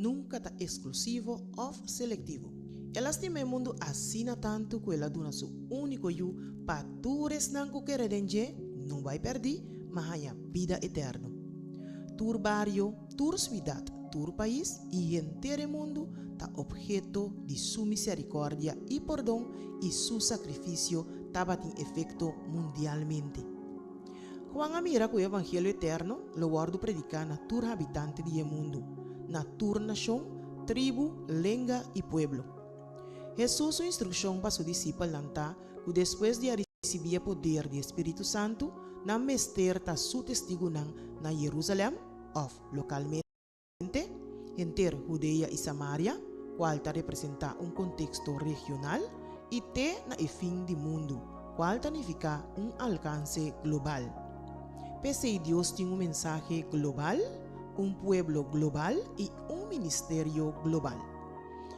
nunka ta eksklusivo òf selektivo. El a stima e mundu asina tantu ku el a duna su úniko Yu pa tur esnan ku kere den dje no bai pèrdí, ma haña bida eterno. Tur bario, tur suidat, tur pais i henter e mundu ta opheto di su miserikòrdia i pordon i su sakrifisio tabatin efekto mundialmente. Juan a mira ku e evangelio eterno lo wòrdu prediká na tur habitante di e mundu, na tur nashon, tribu, lenga i pueblo. Hesus su instrukshon pa su disipelnan ta ku despues di a risibí e poder di e spiritu santu, nan mester ta su testigunan na Yerusalèm, òf lokalmente, henter Hudea i Samaria, kual ta representá un konteksto regional, i te na e fin di mundu, kual ta nifiká un alkanse global. P'esei Dios tin un mensahe global, un pueblo global i un ministerio global.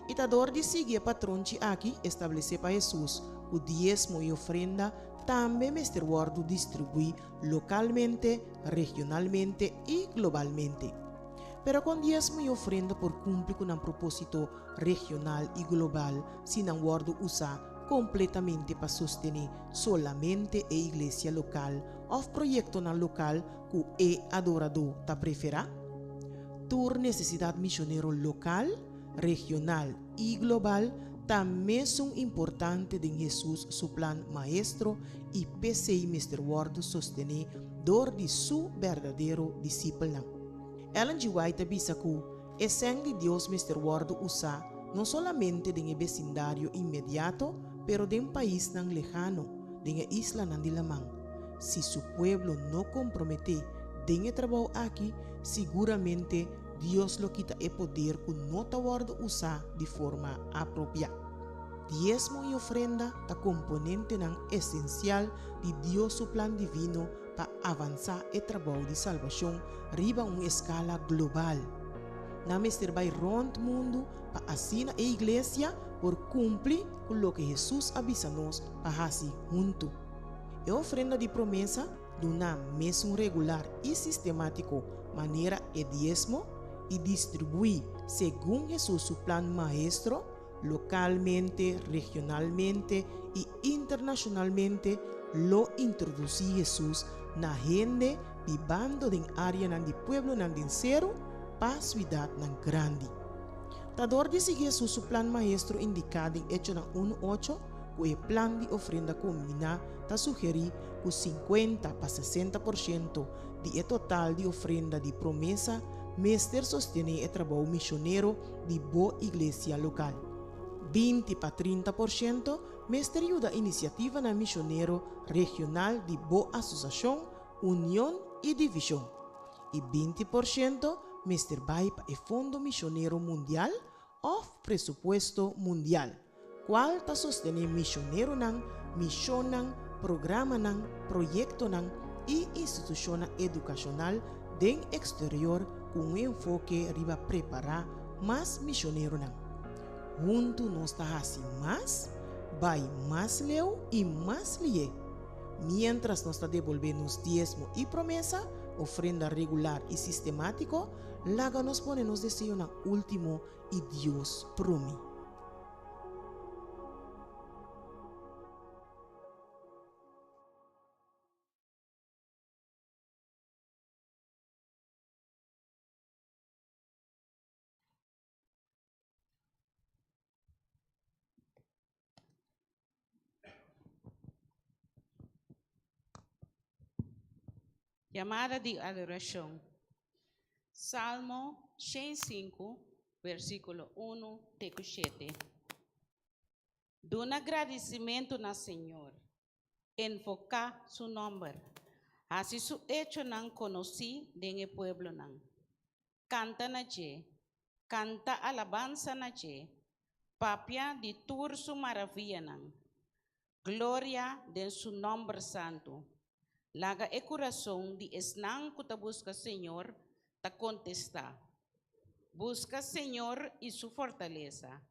I ta dor di sigui e patronchi aki establesé pa Hesus ku diesmo i ofrenda tambe mester wòrdu distribuí lokalmente, regionalmente i globalmente. Pero kon diesmo i ofrenda por kumpli ku nan propósito regional i global si nan wòrdu usá kompletamente pa sostené solamente e iglesia lokal òf proyektonan lokal ku e adoradó ta preferá? Tur nesesidat mishonero lokal, regional i global ta mesun importante den Hesus su plan maestro i p'esei mester wòrdu sostené dor di su berdadero disipelnan. Ellen G. White ta bisa ku e sèn di Dios mester wòrdu usá no solamente den e besindario inmediato pero den paisnan lehano, den e islanan di laman. Si su pueblo no komprometé den e trabou aki, siguramente Dios lo kita e poder ku no ta wòrdu usá di forma apropiá. Diesmo i ofrenda ta komponentenan esensial di Dios su plan divino pa avansá e trabou di salbashon riba un eskala global. Nan mester bai rònt mundu pa asina e iglesia por kumpli ku loke Hesus a bisa nos pa hasi huntu. E ofrenda di promesa Duna mesun regular i sistemátiko manera e diesmo i distribuí segun Hesus su plan maestro, lokalmente, regionalmente i internashonalmente, lo introdusí Hesus na hende bibando den áreanan di pueblonan den seru pa suidatnan grandi. Ta dor di sigui Hesus su plan maestro indiká den Echonan unu ocho ku e plan di ofrenda kombiná ta sugerí ku sinkuenta pa sesenta por shento di e total di ofrenda di promesa mester sostené e trabou mishonero di bo iglesia lokal. 20 pa 30 por shento mester yuda inisiativanan mishonero regional di bo asosiashon, union i divishon. I 20 por shento mester bai pa e Fondo Mishonero Mundial òf presupuesto mundial, kual ta sostené mishoneronan, mishonnan, programanan, proyektonan i institushonnan edukashonal den eksterior ku un enfoke riba prepará mas mishoneronan. Huntu nos ta hasi mas, bai mas leu i mas lié. Miéntras nos ta debolbé nos diesmo i promesa, ofrenda regular i sistemátiko, Laga nos pone nos deseonan último i Dios promé. Yamada di adorashon. Salmo 105, versíkulo 1 te ku 7. Duna gradisimentu na Señor. Enfoká su nòmber. Hasi su echonan konosí den e pueblonan. Kanta na dje. Kanta alabansa na dje. Papia di tur su maravianan. Gloria den su nòmber santu. Laga e kurason di esnan ku ta buska Señor ta kontestá, Buska Señor i su fortalesa,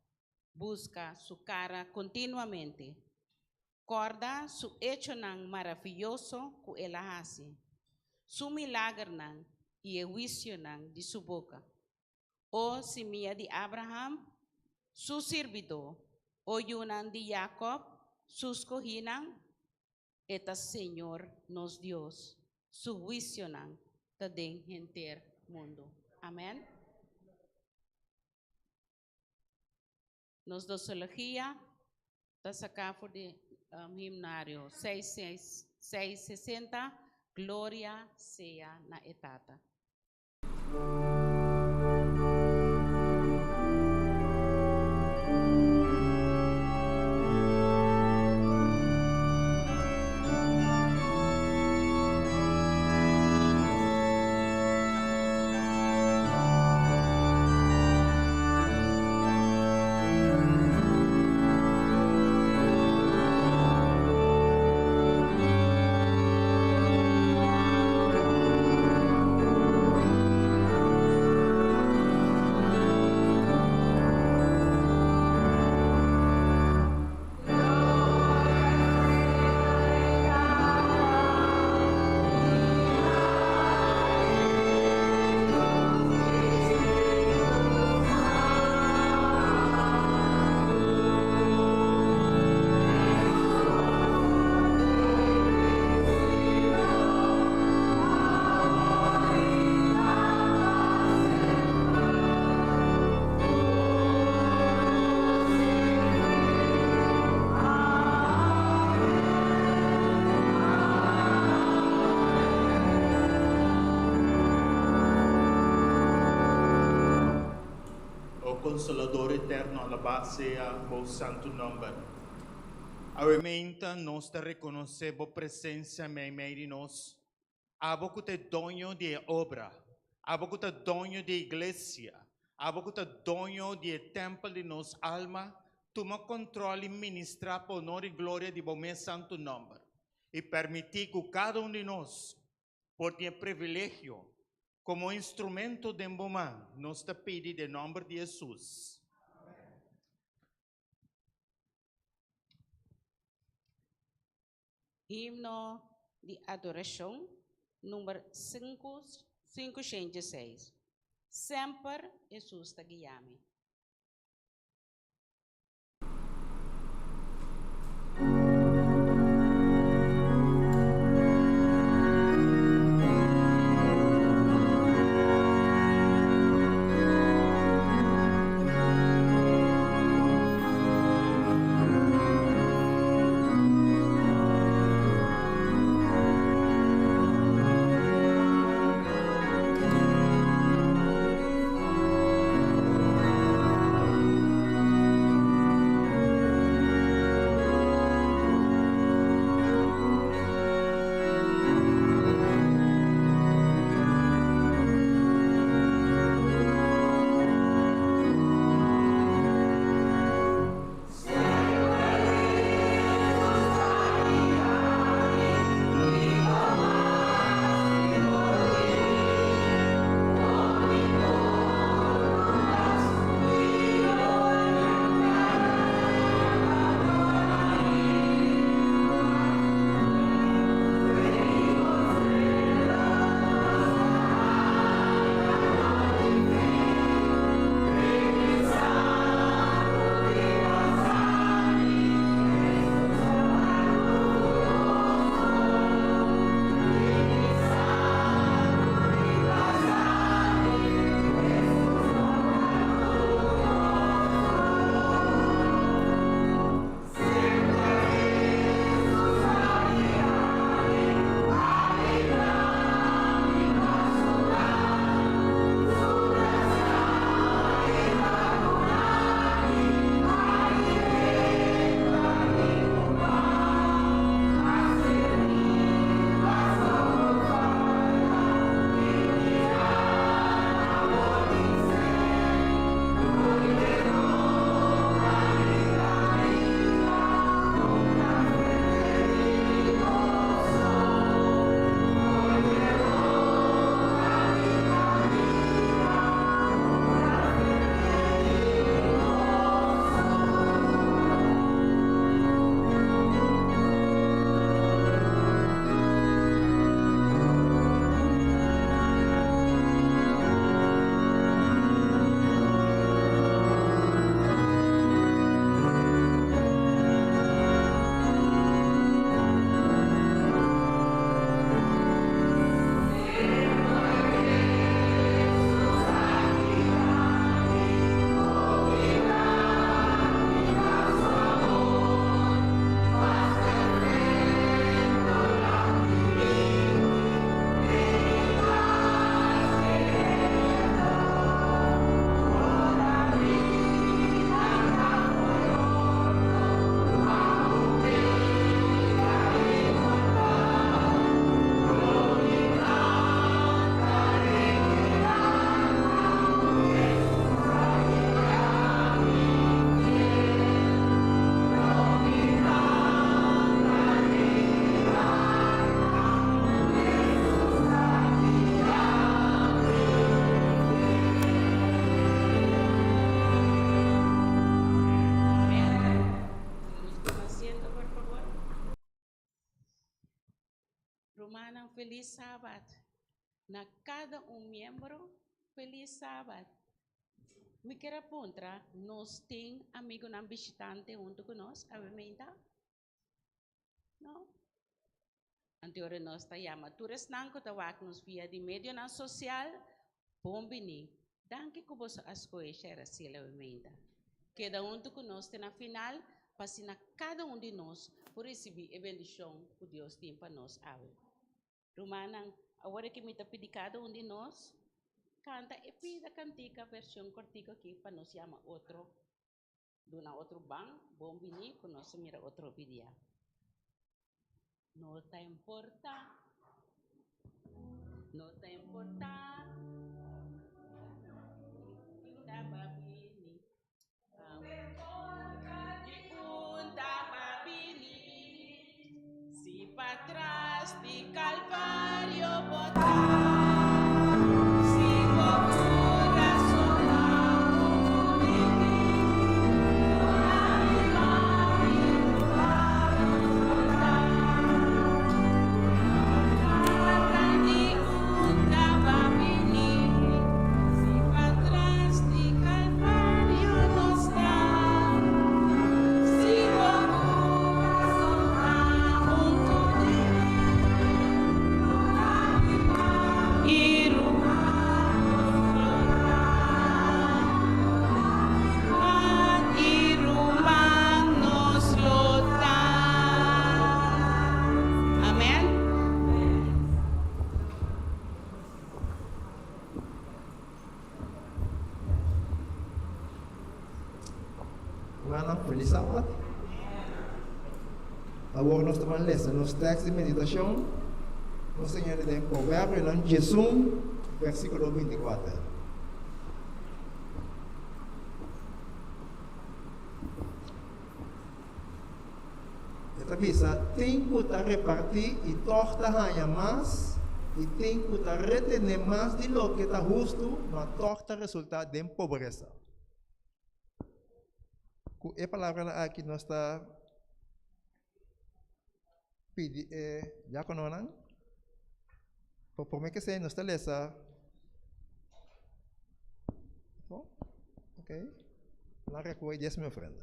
buska su kara kontinuamente. Kòrda su echonan maravioso ku el a hasi, su milagernan i e huisionan di su boka. O simia di Abraham, su sirbidó, o yunan di Yakob, su skohínan, E ta Señor nos Dios, su huisionan ta den henter mundu. Amèn. Nos doxologia ta saká for di himnario 660, Gloria sea na e Tata. O Consolador eterno, alabá sea bo santu nòmber. Awe meinta nos ta rekonosé bo presensia meimei di nos. Abo ku ta e doño di e obra, abo ku ta doño di e iglesia, abo ku ta doño di e tèmpel di nos alma, tuma kòntròl i ministrá pa onor i gloria di bo mes santu nòmber. I pèrmití ku kada un di nos por tin e privilegio komo instrumento den bo man, nos ta pidi den nòmber di Hesus. Himno di adorashon number 506 Semper Hesus ta guia mi. Rumannan felis sabat. Na kada un miembro felis sabat. Mi kier a puntra, nos tin amigonan bishitante huntu ku nos awe meinta? No? Anto ora nos ta yama tur esnan ku ta wak nos via di medionan sosial, bon bini. Danki ku boso a skohe share así awe meinta. Keda huntu ku nos te na final pa asina kada un di nos por risibí e bendishon ku Dios tin pa nos awe. Rumannan, awor aki mi ta pidi kada un di nos kanta e pida kantika vershon kortiku aki pa nos yama otro, duna otro ban bon bini ku nos a mira otro hopi dia. No ta importa, no ta importa, ta bini. Di unda ba bini, si patras di Calvario bo ta, si bo curason ta humilde, duna mi man i ruman lo ta. Di unda ba bini, si patras di Calvario nos ta, si bo curason ta hunto di duna mi man i ruman nos lo ta. Man i ruman nos lo ta. Amen. Rumannan, felis Sabat. Awor nos ta ban lesa nos tekst di meditashon. Nos ta ñadi den Proverbionan diesun, versíkulo binti kuater. E ta bisa, Tin ku ta repartí i tòg ta haña mas, i tin ku ta retené mas di loke ta hustu, ma tòg ta resultá den pobresa. Ku e palabranan aki nos ta pidi e diákononan pa promé ke esei nos ta lesa, ok, nan rekohe dies mi ofrenda.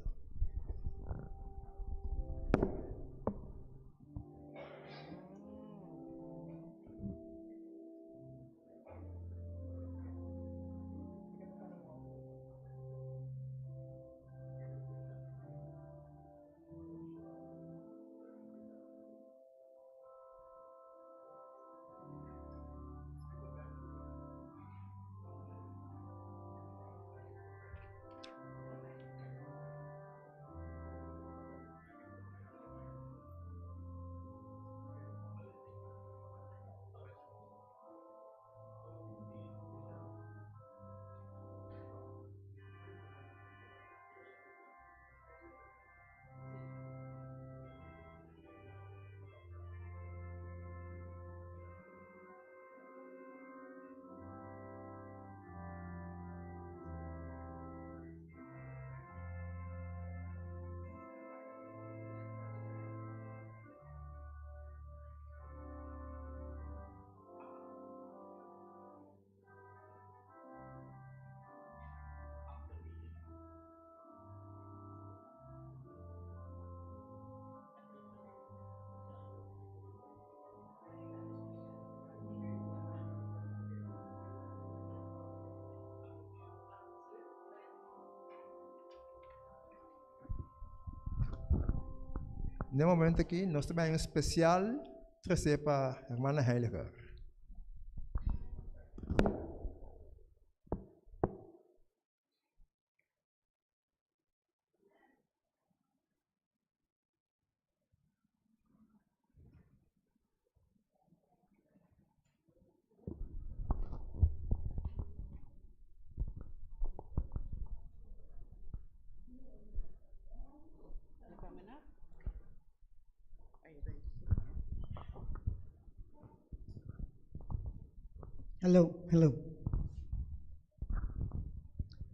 Ne momento aki nos ta bay un special trece pa hermana Heiliger. Hello, hello.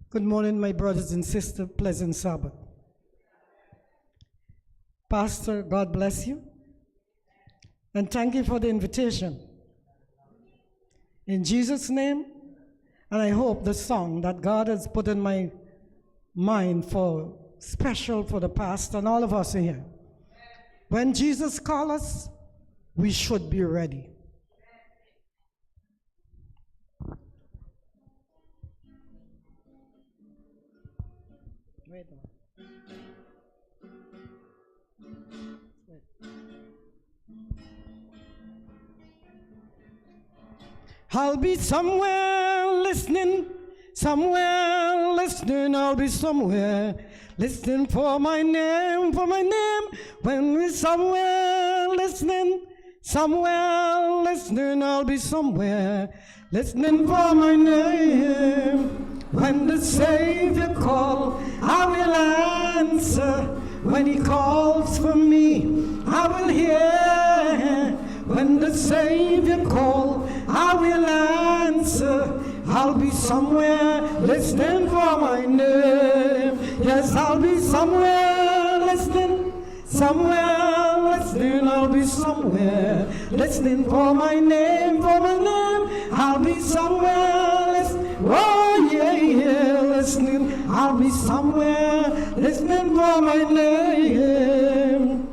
Good morning, my brothers and sisters. Pleasant Sabbath. Pastor, God bless you. And thank you for the invitation. In Jesus' name, and I hope the song that God has put in my mind for special for the pastor and all of us in here. When Jesus calls us, we should be ready. Wait. I'll be somewhere listening, somewhere listening, I'll be somewhere listening for my name, for my name. When we're somewhere listening, somewhere listening, I'll be somewhere listening for my name. When the Savior call, I will answer. When he calls for me, I will hear. When the Savior call, I will answer. I'll be somewhere listening for my name. Yes, I'll be somewhere listening, somewhere listening. I'll be somewhere listening for my name, for my name. I'll be somewhere listening. Oh yeah, yeah, listening. I'll be somewhere listening for my name.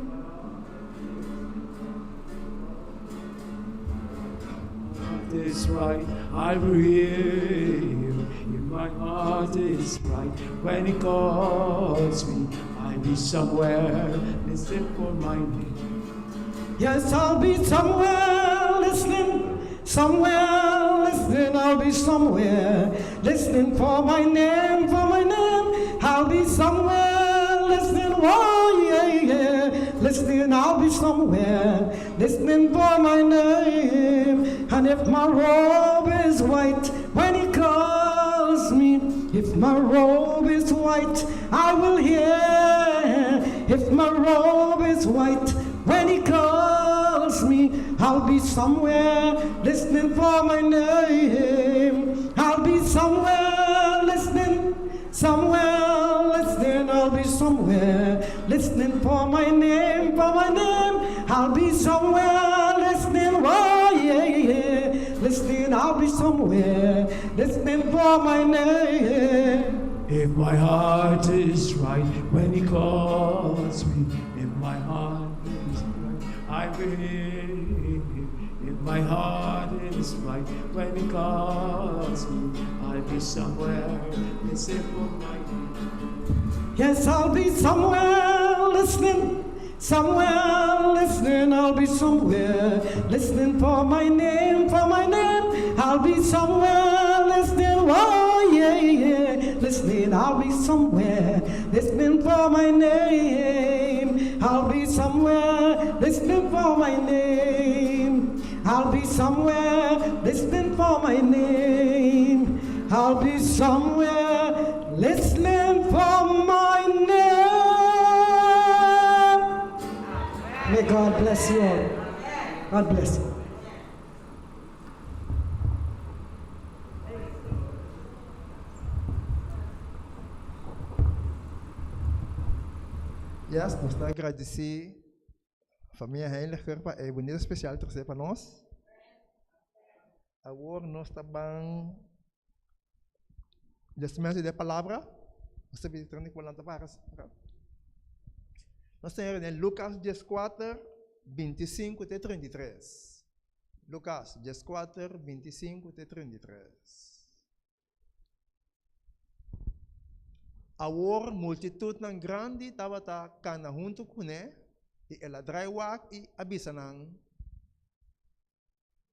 Is right, I will hear him. If my heart is right, when he calls me, I'll be somewhere listening for my name. Yes, I'll be somewhere listening, somewhere listening. I'll be somewhere listening for my name, for my name. I'll be somewhere listening. Oh, yeah, yeah. Listening, I'll be somewhere listening for my name. And if my robe is white when he calls me, if my robe is white, I will hear. If my robe is white when he calls me, I'll be somewhere listening for my name. I'll be somewhere listening, somewhere listening. I'll be somewhere listening for my name, for my name. I'll be somewhere listening. Oh, yeah, yeah. Listening, I'll be somewhere listening for my name. If my heart is right when he calls me, if my heart is right, I will hear him. If my heart is right when he calls me, I'll be somewhere listening for my name. Yes, I'll be somewhere listening, somewhere listening. I'll be somewhere listening for my name, for my name. I'll be somewhere listening. Oh, yeah, yeah. Listening, I'll be somewhere listening for my name. I'll be somewhere listening for my name. I'll be somewhere listening for my name. I'll be somewhere listening for my name. May God bless you all. God bless you. Yes, nos ta gradisí famia Heiliger pa e bunita espesial trese pa nos. Awor nos ta ban lesmentu di e palabra. Nos ta pidi Tony ku lanta para. Nos ta hera den Lucas dieskuater, bintisinku te trintitres. Lucas dieskuater, bintisinku te trintitres. Awor multitutnan grandi tabata kana huntu kuné, i el a drai wak i a bisa nan,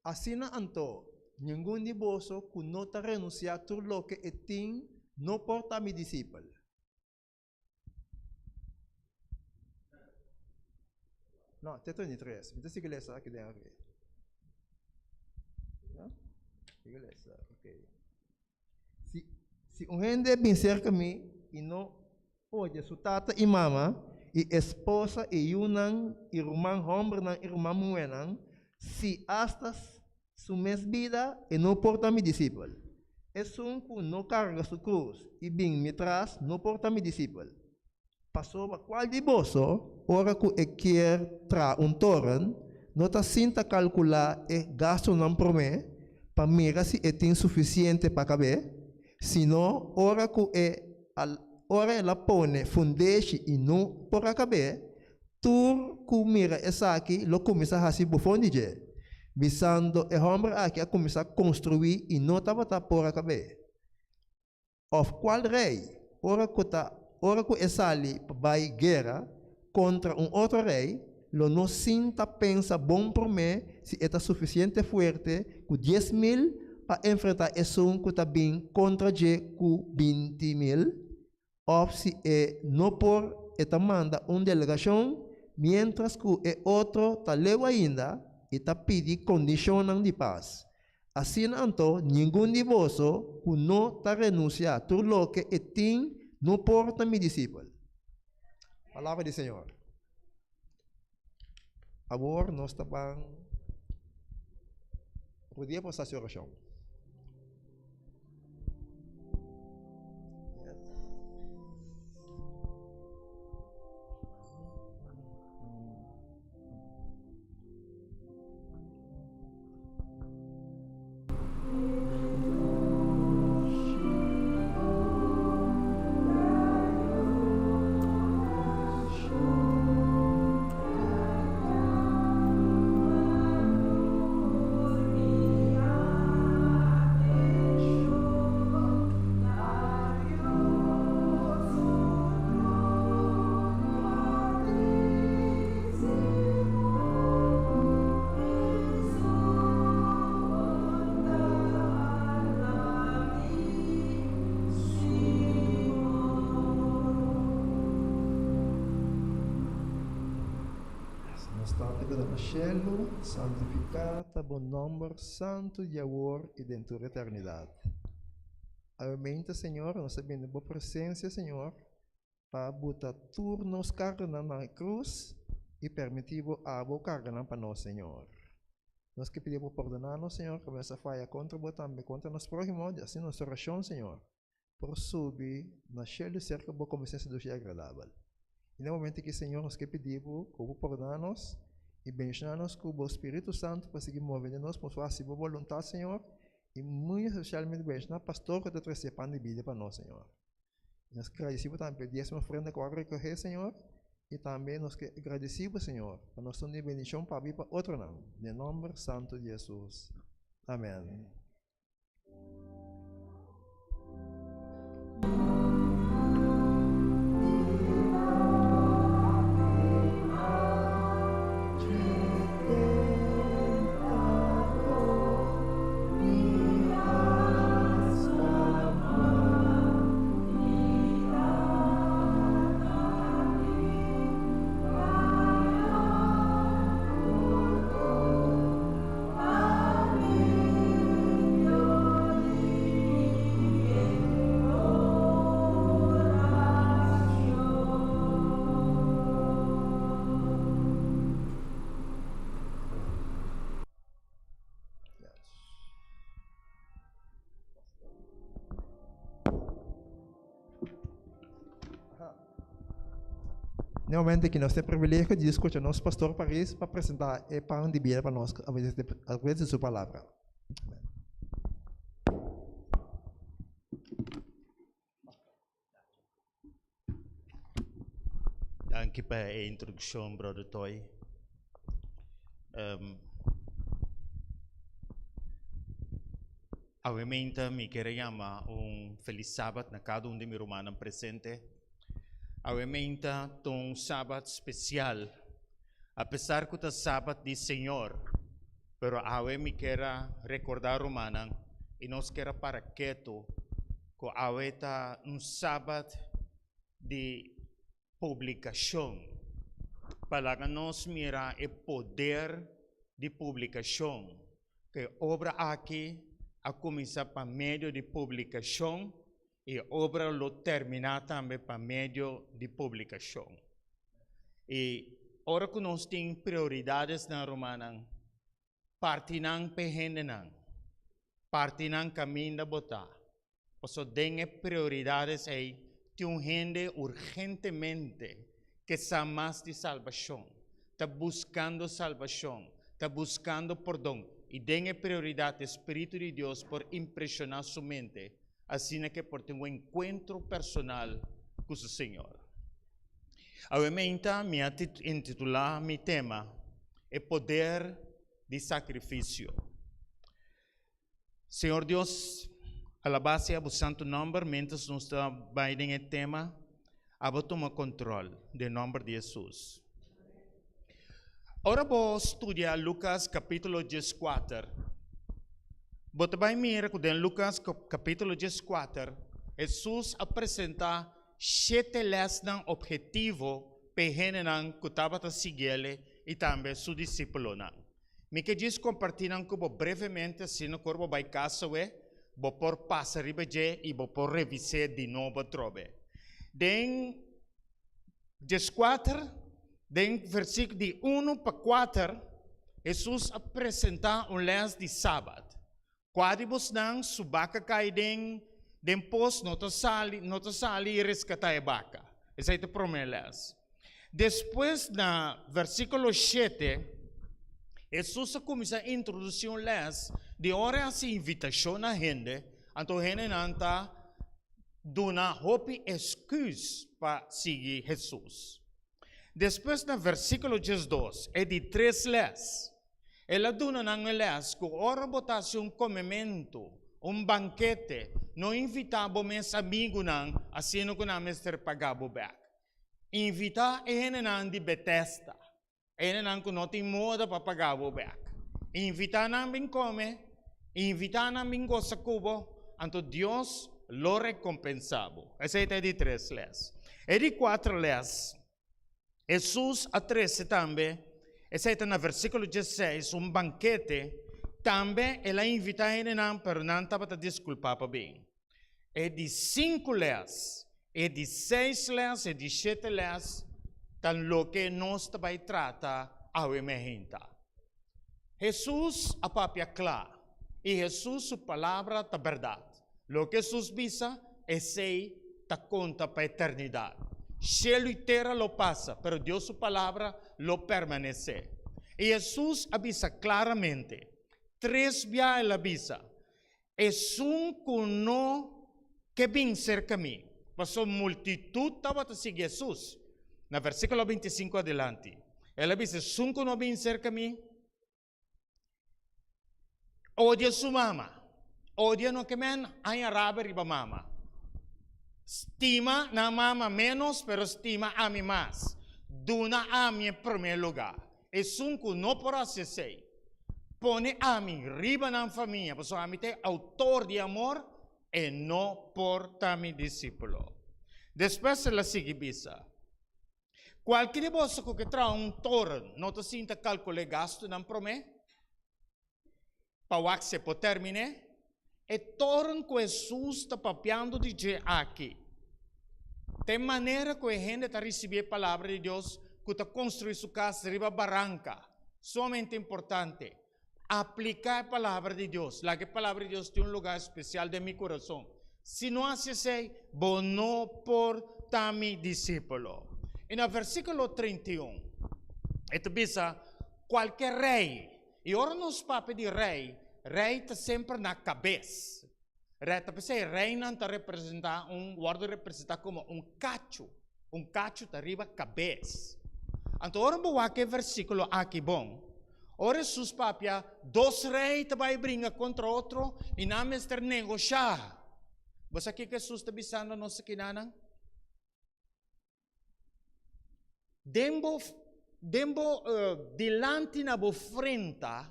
Asina anto, ningun di boso ku no ta renunsiá tur loke e tin no por ta mi disipel. No, te 33. Mi ta sigui lesa aki den aki. Ya? Sigui lesa, ok. Si, si un hende bin serka mi i no odia su tata i mama, i esposa i yunan, i ruman hòmbernan i ruman muhénan, si asta su mes bida, e no por ta mi disipel. Esun ku no karga su krus i bin mi tras no por ta mi disipel. Pasobra kual di boso, ora ku e kier traha un toren, no ta sinta kalkulá e gastunan promé pa mira si e tin sufisiente pa kab'é, sino ora ku e ora el a pone fundeshi i no por a kab'é, tur ku mira esaki lo kuminsá hasi bofon di dje, bisando e hòmber aki a kuminsá konstruí i no tabata por a kab'é. Òf kual rei, ora ku ta ora ku e sali pa bai guera kontra un otro rei, lo no sinta pensa bon promé si e ta sufisiente fuerte ku 10,000 pa enfrentá esun ku ta bin kontra dje ku 20,000? Òf si e no por, e ta manda un delegashon miéntras ku e otro ta leu ainda i ta pidi kondishonnan di pas. Asina anto, ningun di boso ku no ta renunsiá tur loke e tin no por ta mi disipel. Palabra di Señor. Awor nos ta ban rudia pa nos hasi orashon. Nos Tata ku ta na shelu, santifiká ta bo nòmber santu di awor i den tur eternidat. Awe Señor, nos ta bini bo presensia, Señor, Pa buta tur nos karganan na e krus i permití bo abo karganan pa nos, Señor. Nos ke pidi bo pordoná nos, Señor, ku nos a faya kontra bo tambe kontra nos próhimo, di asina nos orashon, Señor, por subi na shelu serka bo komo sensia dushi i agradabel. I na e momento aki, Señor, nos ke pidi bo ku bo pordoná nos i benshoná nos ku bo Spiritu Santu pa sigui move den nos pa nos por hasi bo boluntat, Señor, i muy espesialmente benshoná pastor ku ta trese pan di bida pa nos, Señor. Nos gradisí bo tambe pa e diesmo ofrenda ku a rekohé, Señor, i tambe nos ke gradisí bo, Señor, pa nos ta un di bendishon pa bo i pa otronan. Den nòmber santu di Hesus. Amèn. Na e momento aki nos tin e privilegio di skucha nos pastor Paris pa presenta e pan di bida pa nos atraves di su palabra. Danki pa e introdukshon, Brother Toy. Um, awe meinta mi kere yama un felis Sabat na kada un di mi rumannan presente. Awe meinta ta un Sabat spesial. Apesar ku ta Sabat di Señor, pero awe mi ker a rekordá rumannan i nos ker a para ketu ku awe ta un Sabat di publikashon. Pa laga nos mira e poder di publikashon. Ku e obra aki a kuminsá pa medio di publikashon i e obra lo terminá tambe pa medio di publikashon. I ora ku nos tin prioridadesnan, rumannan, parti nan p'e hendenan, parti nan kaminda bo ta. Paso den e prioridades ei tin un hende urgentemente ke sa mas di salbashon, ta buskando salbashon, Ta buskando pordon i den e prioridat e Spiritu di Dios por impreshoná su mente asina ku e por tin un enkuentro personal ku su Señor. Awe meinta mi a intitulá mi tema E Poder di Sakrifisio. Señor Dios, alabá sea bo santu nòmber miéntras nos ta bai den e tema, abo tuma kontrol den nòmber di Hesus. Ora bo studia Lukas kapítulo dieskuater, bo ta bai mira ku den Lukas kapítulo dieskuater, Hesus a presentá shete lèsnan ophetivo p'e hendenan ku tabata siguiel i tambe su disípulonan. Mi ke djis kompartí nan ku bo brevemente asina ku ora bo bai kas awe, bo por pasa riba dje i bo por revis'é di nobo atrobe. Den dieskuater, den versíkulo di unu pa kuater, Hesus a presentá un lès di Sabat. Kua di bosnan su baka kai den den pos no ta sali no ta sali i reskatá e baka? Esei ta e promé lès. Despues na versíkulo shete, Hesus a kuminsá introdusí un lès di ora e hasi invitashon na hende, anto hendenan ta duna hopi esküs pa sigui Hesus. Despues na versíkulo diesdos, e di tres lès, El a duna nan e lès ku ora bo ta hasi un komementu, un bankete, no invitá bo mes amigunan asina ku nan mester paga bo bèk. Invitá e hendenan di Betesda, e hendenan ku no tin moda pa paga bo bèk. Invitá nan bin kome, invitá nan bin gosa ku bo, anto Dios lo rekompensá bo. Esei ta e di tres lès. E di kuater lès. Hesus a trese tambe, esei ta na versíkulo diesseis, un bankete, tambe el a invitá hendenan, pero nan tabata diskulpá pa bin. E di sinku lès, e di seis lès, e di shete lès ta loke nos ta bai trata awe meinta. Hesus a papia kla, i Hesus su palabra ta bèrdat. Loke Hesus bisa, esei ta konta pa eternidat. Shelu i tera lo pasa, pero Dios su palabra lo permanesé. I Hesus a bisa klaramente, tres bia el a bisa, Esun ku no ke bin serka mi. Pasobra multitut tabata sigui Hesus. Na versíkulo bintisinku adelanti, el a bisa, Esun ku no bin serka mi, odia su mama. Odia no ke men haña rabia riba mama. Stima nan mama ménos, pero stima ami mas. Duna ami e promé lugá. Esun ku no por hasi esei, pone ami riba nan famia, pasobra ami ta e outor di amor, e no por ta mi disípulo. Despues el a sigui bisa, Kualke di boso ku ke traha un toren no ta sinta kalkul'é gastunan promé? Pa wak si e por terminé? E toren ku Hesus ta papiando di dje aki ta e manera ku e hende ta risibí e Palabra di Dios ku ta konstruí su kas riba baranka. Sumamente importante, apliká e Palabra di Dios. Laga e Palabra di Dios tin un lugá spesial den mi kurason. Si no hasi esei, bo no por ta mi disípulo. I na versíkulo 31, e ta bisa, Kualke rei I ora nos papia di rei, rei ta semper na kabes. Rei ta p'esei reinan ta representá un wòrdu representá komo un kachu. Un kachu ta riba kabes. Anto ora bo wak e versíkulo aki bon, ora Hesus papia dos rei ta bai bringa kontra otro i nan mester negoshá. Bo sa kiko Hesus ta bisando nos akinanan? Den bo, den bo dilanti na bo frenta,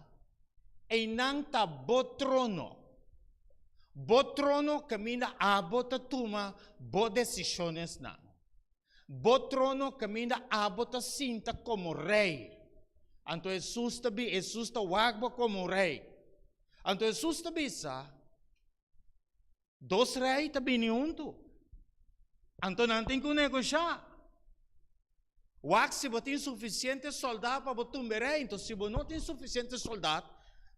einan ta bo trono. Bo trono kaminda abo ta tuma bo desishonnan. Bo trono kaminda abo ta sinta komo rei. Anto Hesus ta bi, Hesus ta wak bo komo rei. Anto Hesus ta bisa, Dos rei ta bini huntu. Anto nan tin ku negoshá. Wak si bo tin sufisiente sòldat pa bo tumba e rei. Anto si bo no tin sufisiente sòldat,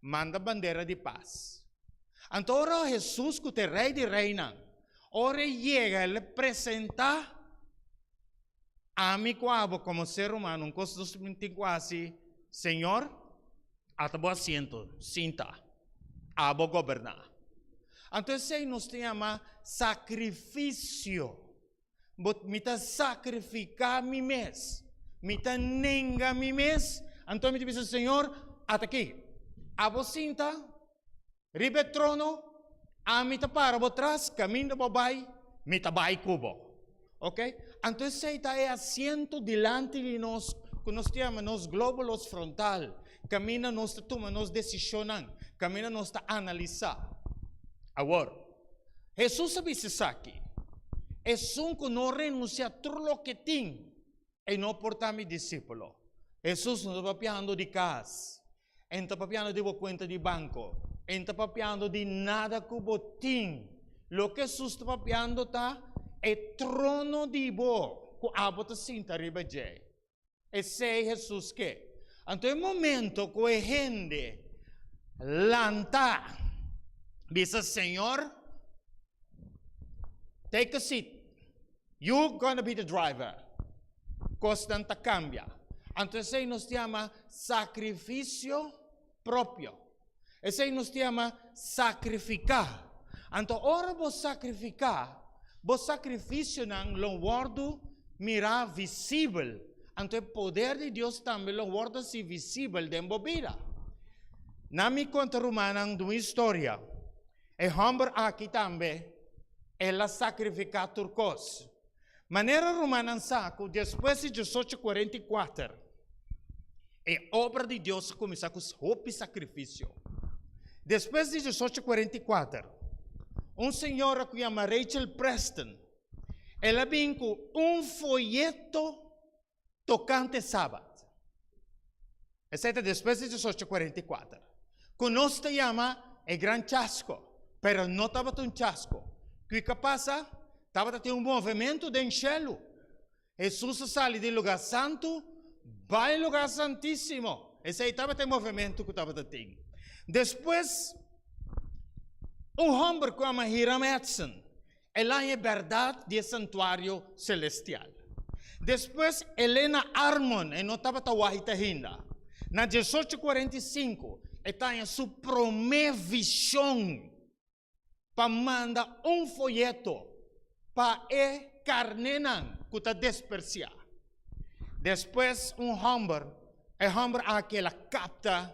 manda bandera di pas. Anto ora Hesus ku ta e Rei di reinan, ora e yega el a presentá ami ku abo komo ser humano un kos nos tin ku hasi, Señor. Ata bo asiento, sinta. Abo goberná. Anto esei nos ta yama sakrifisio. Bo, mi ta sakrifiká mi mes. Mi ta nenga mi mes. Anto mi ta bisa, Señor, ata aki. Abo sinta riba e trono, ami ta para bo tras, kaminda bo bai, mi ta bai ku bo. Ok? Anto esei ta e asiento dilanti di nos ku nos ta yama nos glóbulos frontal, kaminda nos ta tuma nos desishonnan, kaminda nos ta analisá. Awor, Hesus a bisa esaki, Esun ku no renunsiá tur loke tin, e no por ta mi disípulo. Hesus no ta papiando di kas, e no ta papiando di bo kuenta di banko, e no ta papiando di nada ku bo tin. Loke Hesus ta papiando ta e trono di bo ku abo ta sinta riba dje. Esei Hesus ke. Anto e momento ku e hende lanta bisa, Señor, take a seat, you gonna be the driver, kosnan ta kambia. Anto esei nos ta yama sakrifisio propio. Esei nos ta yama sakrifiká. Anto ora bo sakrifiká, bo sakrifisionan lo wòrdu mirá visibel. Anto e poder di Dios tambe lo wòrdu hasi visibel den bo bida. Na mi konta rumannan un historia. E hòmber aki tambe el a sakrifiká tur kos. Manera rumannan sa ku despues di diesocho 44, e obra di Dios a kuminsá ku hopi sakrifisio. Despues di diesocho 44, un señora ku yama Rachel Preston, el a bin ku un foyeto tokante Sabat. Esei ta despues di diesocho 44, ku nos ta yama e gran chasko, pero no tabata un chasko. Kiko a pasa? Tabata tin un movementu den shelu. Hesus a sali di lugá santu bai lugá santísimo. Esei tabata e movementu ku tabata tin. Despues, un hòmber ku yama Hiram Edson, el a haña e bèrdat di e santuario selestial. Despues, Elena Armon, e no tabata wahita ainda, na diesocho 45, e ta haña su promé vishon pa manda un foyeto pa e karnénan ku ta dispersiá. Despues un hòmber, e hòmber aki el a kapta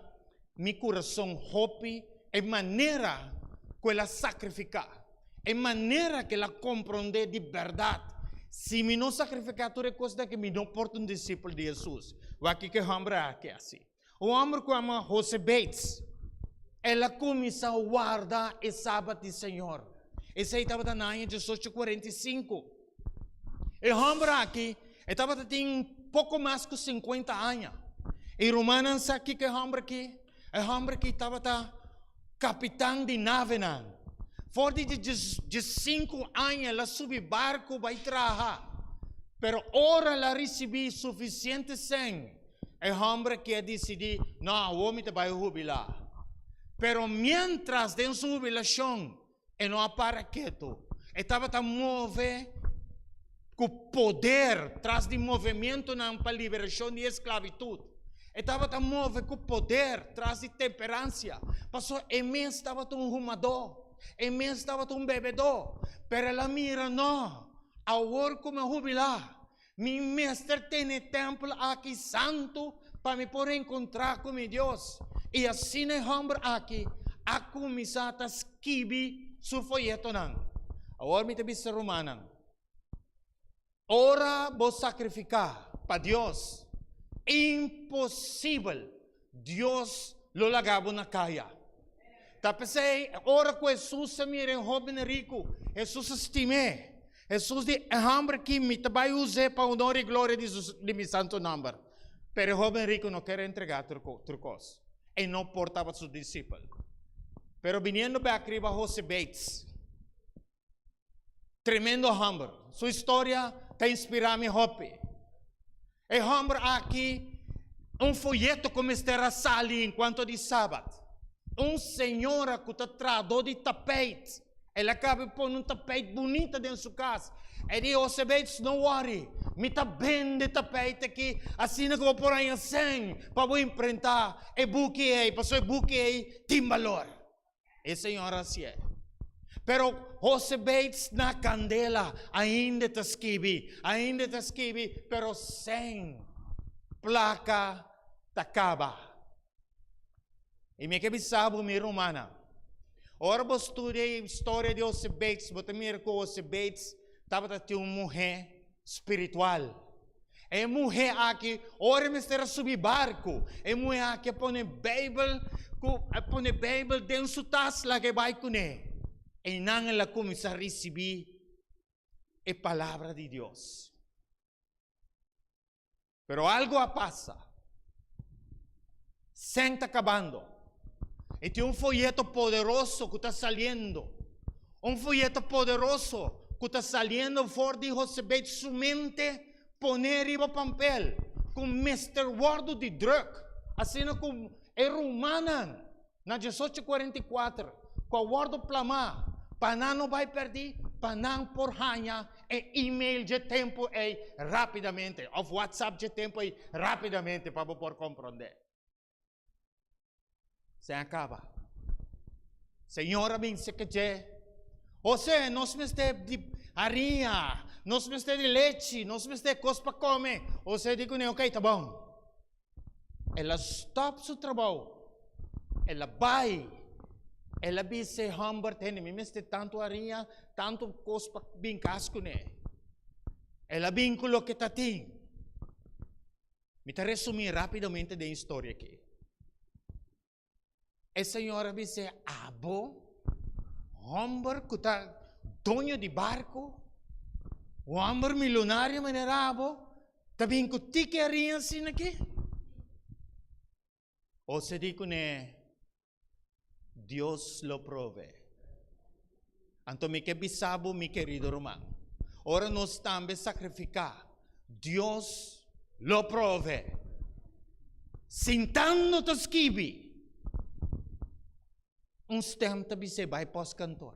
mi kurason hopi e manera ku el a sakrifiká, e manera ku el a komprondé di bèrdat, si mi no sakrifiká tur e kosnan aki mi no por ta un disipel di Hesus. Wak kiko e hòmber aki a hasi. Un hòmber ku yama José Bates, el a kuminsá warda e Sabat di Señor. Esei tabata na aña 1845. E hòmber aki, e tabata tin poko mas ku sinkuenta aña. I rumannan sa kiko e hòmber aki? E hòmber aki tabata kapitan di navenan. For di diesinku aña el a subi barku bai traha. Pero ora el a risibí sufisiente sèn, E hòmber aki a disidí, No, awor mi ta bai hubilá. Pero miéntras den su hubilashon, e no a para ketu. E tabata move ku poder tras di movemientonan pa liberashon di esklabitut. E tabata move ku poder tras di temperansia, pasobra e mes tabata un humadó, e mes tabata un bebedó. Pero el a mira, No, awor ku mi a hubilá, Mi mester tene e tèmpel aki santu pa mi por enkontrá ku mi Dios. I asina e hòmber aki a kuminsá ta skibi su foyetonan. Awor mi ta bisa rumannan, ora bo sakrifiká pa Dios, imposibel Dios lo laga bo na kaya. Ta p'esei, ora ku Hesus a mira e hóben riku, Hesus a stim'é. Hesus di, E hòmber akí mi ta bai us'é pa honor i gloria di su, di mi santu nòmber. Pero e hóben riku no ker entregá tur tur kos. E no por tabata su disipel. Pero biniendo bèk riba José Bates, Tremendo hòmber. Su historia ta inspirá mi hopi. E hòmber aki, un foyeto ku mester a sali en kuanto di Sabat. Un señora ku ta trahadó di tapeit, el a kaba di pone un tapeit bunita den su kas. E di, Jose Bates, no wòri. Mi ta bende tapijt aki asina ku bo por haña sèn pa bo imprentá e buki ei, pasobra e buki ei tin balor. E señora hasié. Pero Jose Bates na kandela ainda ta skibi, ainda ta skibi, pero sèn plaka ta kaba. I mi ke bisa bo, mi rumannan, ora bo studia e historia di Jose Bates, bo ta mira ku Jose Bates tabata tin un muhé spiritual. E muhé aki, ora e mester a subi barku, e muhé aki a pone Beibel ku a pone Beibel den su tas laga e bai kuné. Einan el a kuminsá risibí e palabra di Dios. Pero algo a pasa. Sèn ta kabando. I tin un foyeto poderoso ku ta saliendo. Un foyeto poderoso ku ta saliendo for di José Bates su mente poné riba pampel ku mester wòrdu di drùk. Asina ku e rumannan Na 1844, ku a wòrdu plamá pa nan no bai pèrdí, pa nan por haña e email dje tempu ei rápidamente òf WhatsApp dje tempu ei rápidamente pa bo por komprondé. Sen a kaba. Señor a bin seke dje, José, nos mester di hariña, nos mester di lechi, nos mester kos pa kome. José di kuné, Okey, ta bon. El a stòp su trabou, el a bai, el a bisa e hòmber, Tende, mi mester tantu hariña, tantu kos pa bin kas kuné. El a bin ku loke ta tin. Mi ta resumí rápidamente den e historia akí. E señor a bis'é, Abo, homber ku ta doño di barku, un homber milonario manera abo, ta bin ku tiki haria asina aki? Ose di kuné, Dios lo prove. Anto mi ke bisa bo, mi kerido ruman, ora nos tambe sakrifiká, Dios lo prove. Sintando ta skibi, un stèm ta bis'é bai pòstkantor.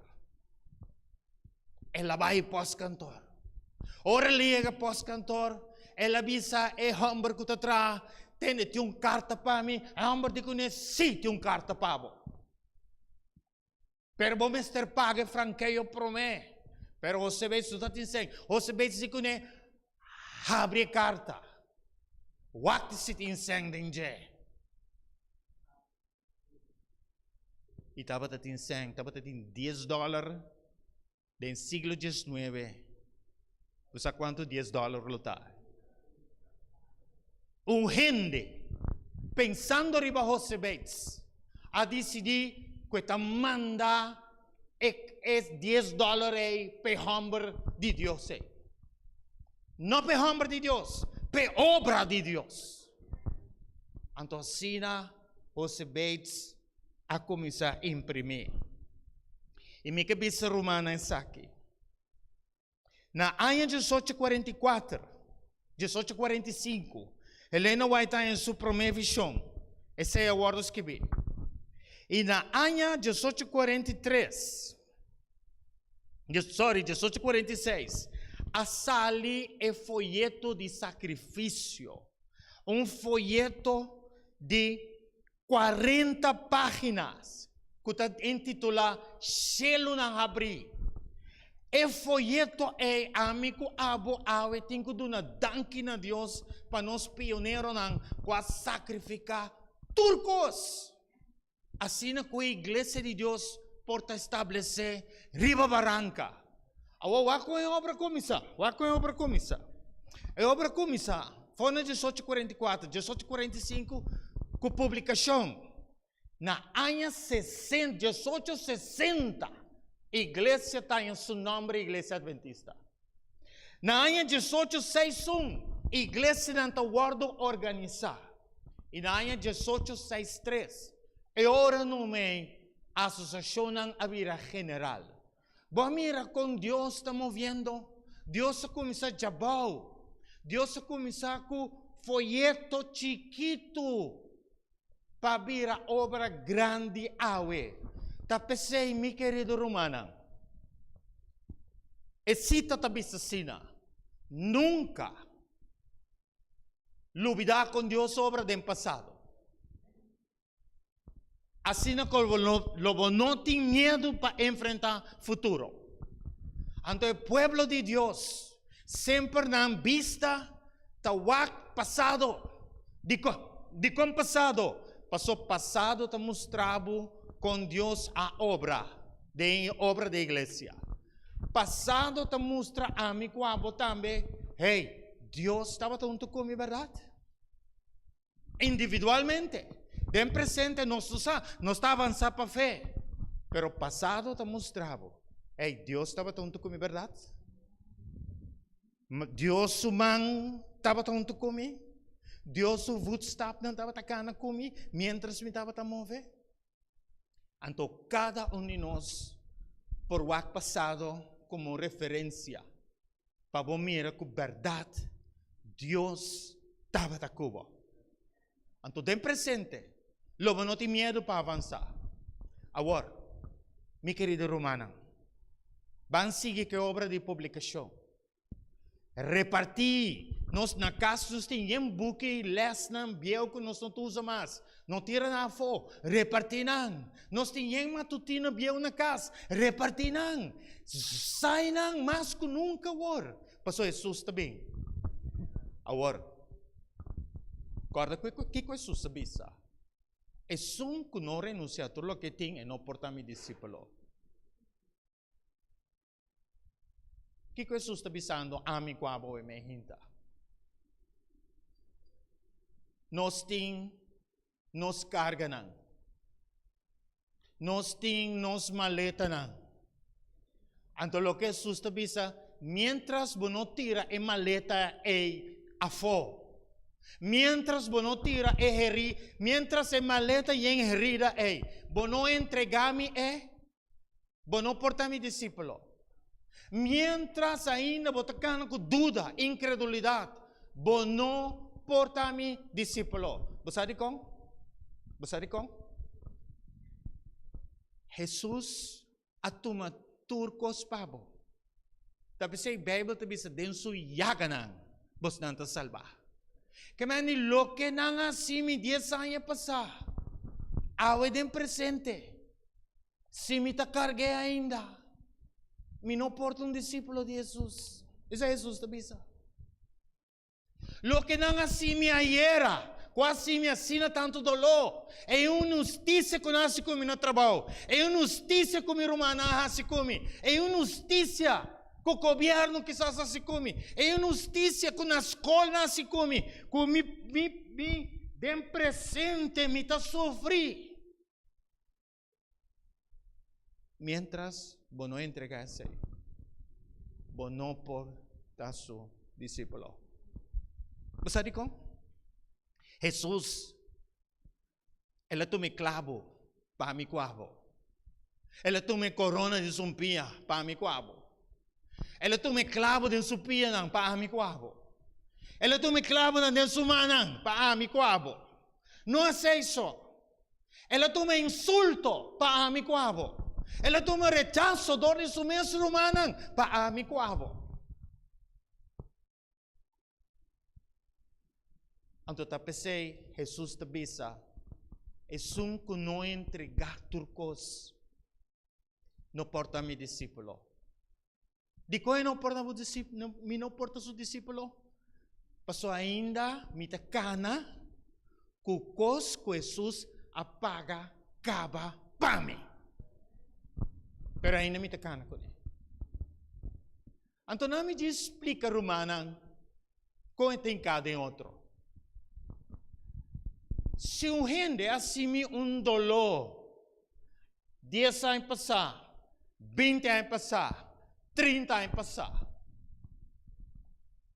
El a bai pòstkantor. Ora el a yega pòstkantor, el a bisa e hòmber ku ta traha, Tende, tin un karta pa mi? E hòmber di kuné, Sí, tin un karta pa bo. Pero bo mester paga e frankeo promé. Pero José Bates no ta tin sèn. José Bates di kuné, Habri e karta. Wak si tin sèn den dje. I tabata tin sèn, tabata tin dies dòler Den siglo diesnuebe, bo sa kuantu dies dòler lo ta? Un hende, pensando riba José Bates, a disidí ku e ta manda e e dies dòler ei p'e hòmber di Dios ei. No p'e hòmber di Dios, p'e obra di Dios. Anto asina José Bates a kuminsá imprimí. I mi ke bisa rumannan esaki. Na aña 1844, 1845, Helena White a haña su promé vishon. Esei a wòrdu skibí. I na aña 1843, sorry, 1846, a sali e foyeto di sakrifisio. Un foyeto di 40 páginas ku ta intitulá Shelunan Habrí. E foyeto ei ami ku abo awe tin ku duna danki na Dios pa nos pioneronan ku a sakrifiká tur kos asina ku e iglesia di Dios por ta establesé riba baranka. Awor wak kon e obra kuminsá, wak kon e obra kuminsá. E obra kuminsá for na 1844, 1845 ku publikashon. Na aña sesenta, 1860, iglesia ta haña su nòmber Iglesia Adventista. Na aña 1861, iglesianan ta wòrdu organisá. I na aña 1863, e ora numei asosiashonnan a bira general. Bo a mira kon Dios ta moviendo? Dios a kuminsá djabou. Dios a kuminsá ku foyeto chikitu pa bira obra grandi awe. Ta p'esei, mi kerido rumannan, e sita ta bisa asina, Nunka. Lubidá kon Dios obra den pasado. Asina ku lo bo no tin miedu pa enfrentá futuro. Anto e pueblo di Dios semper nan bista ta wak pasado. Dikon? Dikon pasado? Paso pasado ta mustra bo kon Dios a obra den e obra di iglesia. Pasado ta mustra ami ku abo tambe, hey, Dios tabata huntu ku mi, bèrdat? Individualmente. Den presente nos no sa, nos ta avansá pa fe. Pero pasado ta mustra bo, hey, Dios tabata huntu ku mi, bèrdat? Dios su man tabata huntu ku mi? Dios su voetstapnan tabata kana ku mi miéntras mi tabata move? Anto kada un di nos por wak pasado komo referensia pa bo mira ku bèrdat Dios tabata ku bo. Anto den presente lo bo no tin miedu pa avansá. Awor, mi kerido rumannan, ban sigui ku e obra di publikashon. Repartí. Nos na kas nos tin yen buki, lèsnan bieu ku nos no ta usa mas. No tira nan afó, repartí nan. Nos tin yen matutino bieu na kas, repartí nan. Sai nan mas ku nunka awor, pasobra Hesus ta bin. Awor, kòrda kiko Hesus a bisa, Esun ku no renunsiá tur loke e tin, e no por ta mi disípulo. Kiko Hesus ta bisando ami ku abo e mehinta? Nos tin nos karganan. Nos tin nos maletanan. Anto loke Hesus ta bisa, miéntras bo no tira e maleta ei afó, miéntras bo no tira e herí, miéntras e maleta yen herida ei, bo no entregá mi e, Bo no por ta mi disípulo. Miéntras ainda bo ta kana ku duda, inkredulidat, bo no por ta mi disípulo. Bo sa dikon? Bo sa dikon? Hesus a tuma tur kos pa bo. Ta p'esei Beibel ta bisa den su yaganan bosnan ta salbá. Ke men di loke nan a hasi mi dies aña pasá, awe den presente. Si mi ta karg'é ainda, mi no por ta un disípulo di Hesus. Esei Hesus ta bisa. Loke nan a hasi mi ayera, ku a hasi mi asina tantu doló, e un hustisia ku nan a hasi ku mi na trabou, e un hustisia ku mi rumannan a hasi ku mi, e un hustisia ku gobièrnu kisas a hasi ku mi, e un hustisia ku na skol nan a hasi ku mi, ku mi mi mi den presente mi ta sufri. Miéntras bo no entregá esei, bo no por ta su disípulo. Bo sa dikon? Hesus, el a tuma e klabu pa mi ku abo. El a tuma e korona di sumpia pa mi ku abo. El a tuma e klabu den su pianan pa ami ku abo. El a tuma e klabunan den su mannan pa ami ku abo. No esei so. El a tuma insulto pa ami ku abo. El a tuma rechaso dor di su mes rumannan pa ami ku abo. Anto ta p'esei Hesus ta bisa, Esun ku no entregá tur kos no por ta mi disípulo. Dikon e no por ta bo disípulo, mi no por ta su disípulo? Pasobra ainda mi ta kana ku kos ku Hesus a paga kaba pa mi. Pero ainda mi ta kana kuné. Anto nan mi djis splika rumannan kon e ta hinká den otro. Si un hende a simi un doló dies aña pasá, binti aña pasá, trinta aña pasá,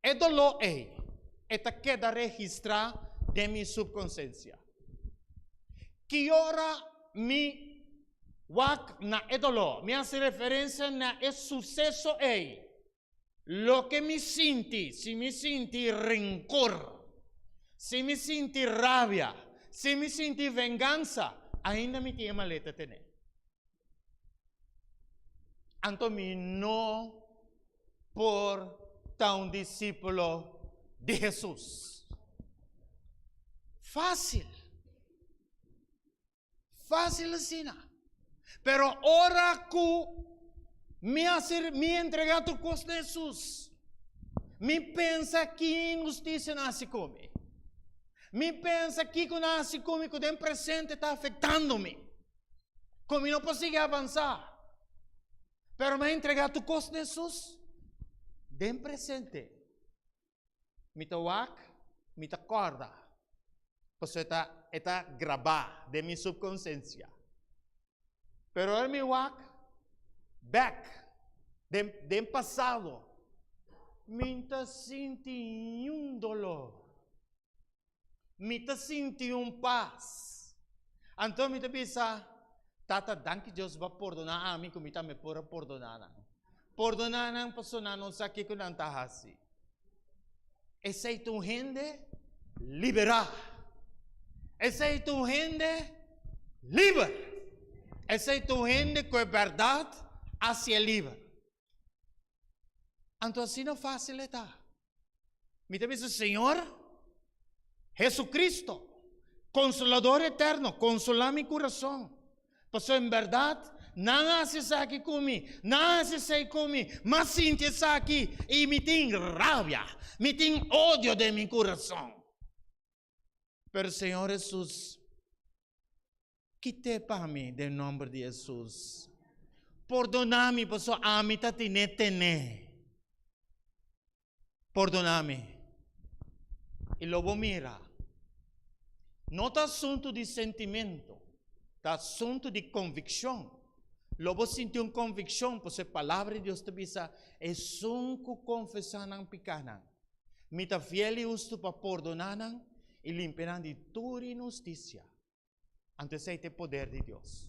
e doló ei e ta keda registrá den mi supkonsensia. Ki ora mi wak na e doló, mi hasi referensia na e suseso ei, Loke mi sinti, si mi sinti renkor, si mi sinti rabia, si mi sinti vengansa, ainda mi tin e maleta tene. Anto mi no por ta un disípulo di Hesus. Fásil. Fásil asina. Pero ora ku mi a ser, mi entregá tur kos na Hesus, mi pensa ki inhustisia nan hasi ku mi. Mi pensa kiko nan hasi ku mi ku den presente ta afektando mi. Ku mi no por sigui avansá. Pero mi a entregá tur kos na Hesus den presente. Mi ta wak, mi ta kòrda, pasobra e ta e ta grabá den mi supkonsensia. Pero ora mi wak bèk den den pasado, mi n ta sinti niun doló. Mi ta sinti un pas. Anto mi ta bisa, Tata, danki Dios bo a pordoná ami ku mi tambe por a pordoná nan. Pordoná nan pasobra nan no sa kiko nan ta hasi. Esei ta un hende liberá. Esei ta un hende liber. Esei ta un hende ku e bèrdat hasié liber. Anto asina fásil e ta. Mi ta bisa, Señor Jesucristo, Consolador eterno, consolá mi curason. Pasobra en berdad, nan a haci esaki cu mi, nan a haci esei cu mi, m'a sinti esaki i mi tin rabia, mi tin odio den mi curason. Pero Señor Jesus, kit'é pa mi den nomber di Jesus. Pordoná mi pasobra ami ta tine tené. Pordoná mi. I lo bo mira. No ta asuntu di sentimento, ta asuntu di konvikshon. Lo bo sinti un konvikshon pasobra e Palabra di Dios ta bisa, Esun ku konfesá nan pikánan, Mi ta fiel i hustu pa pordoná nan i limpia nan di tur inhustisia. Anto esei ta e poder di Dios.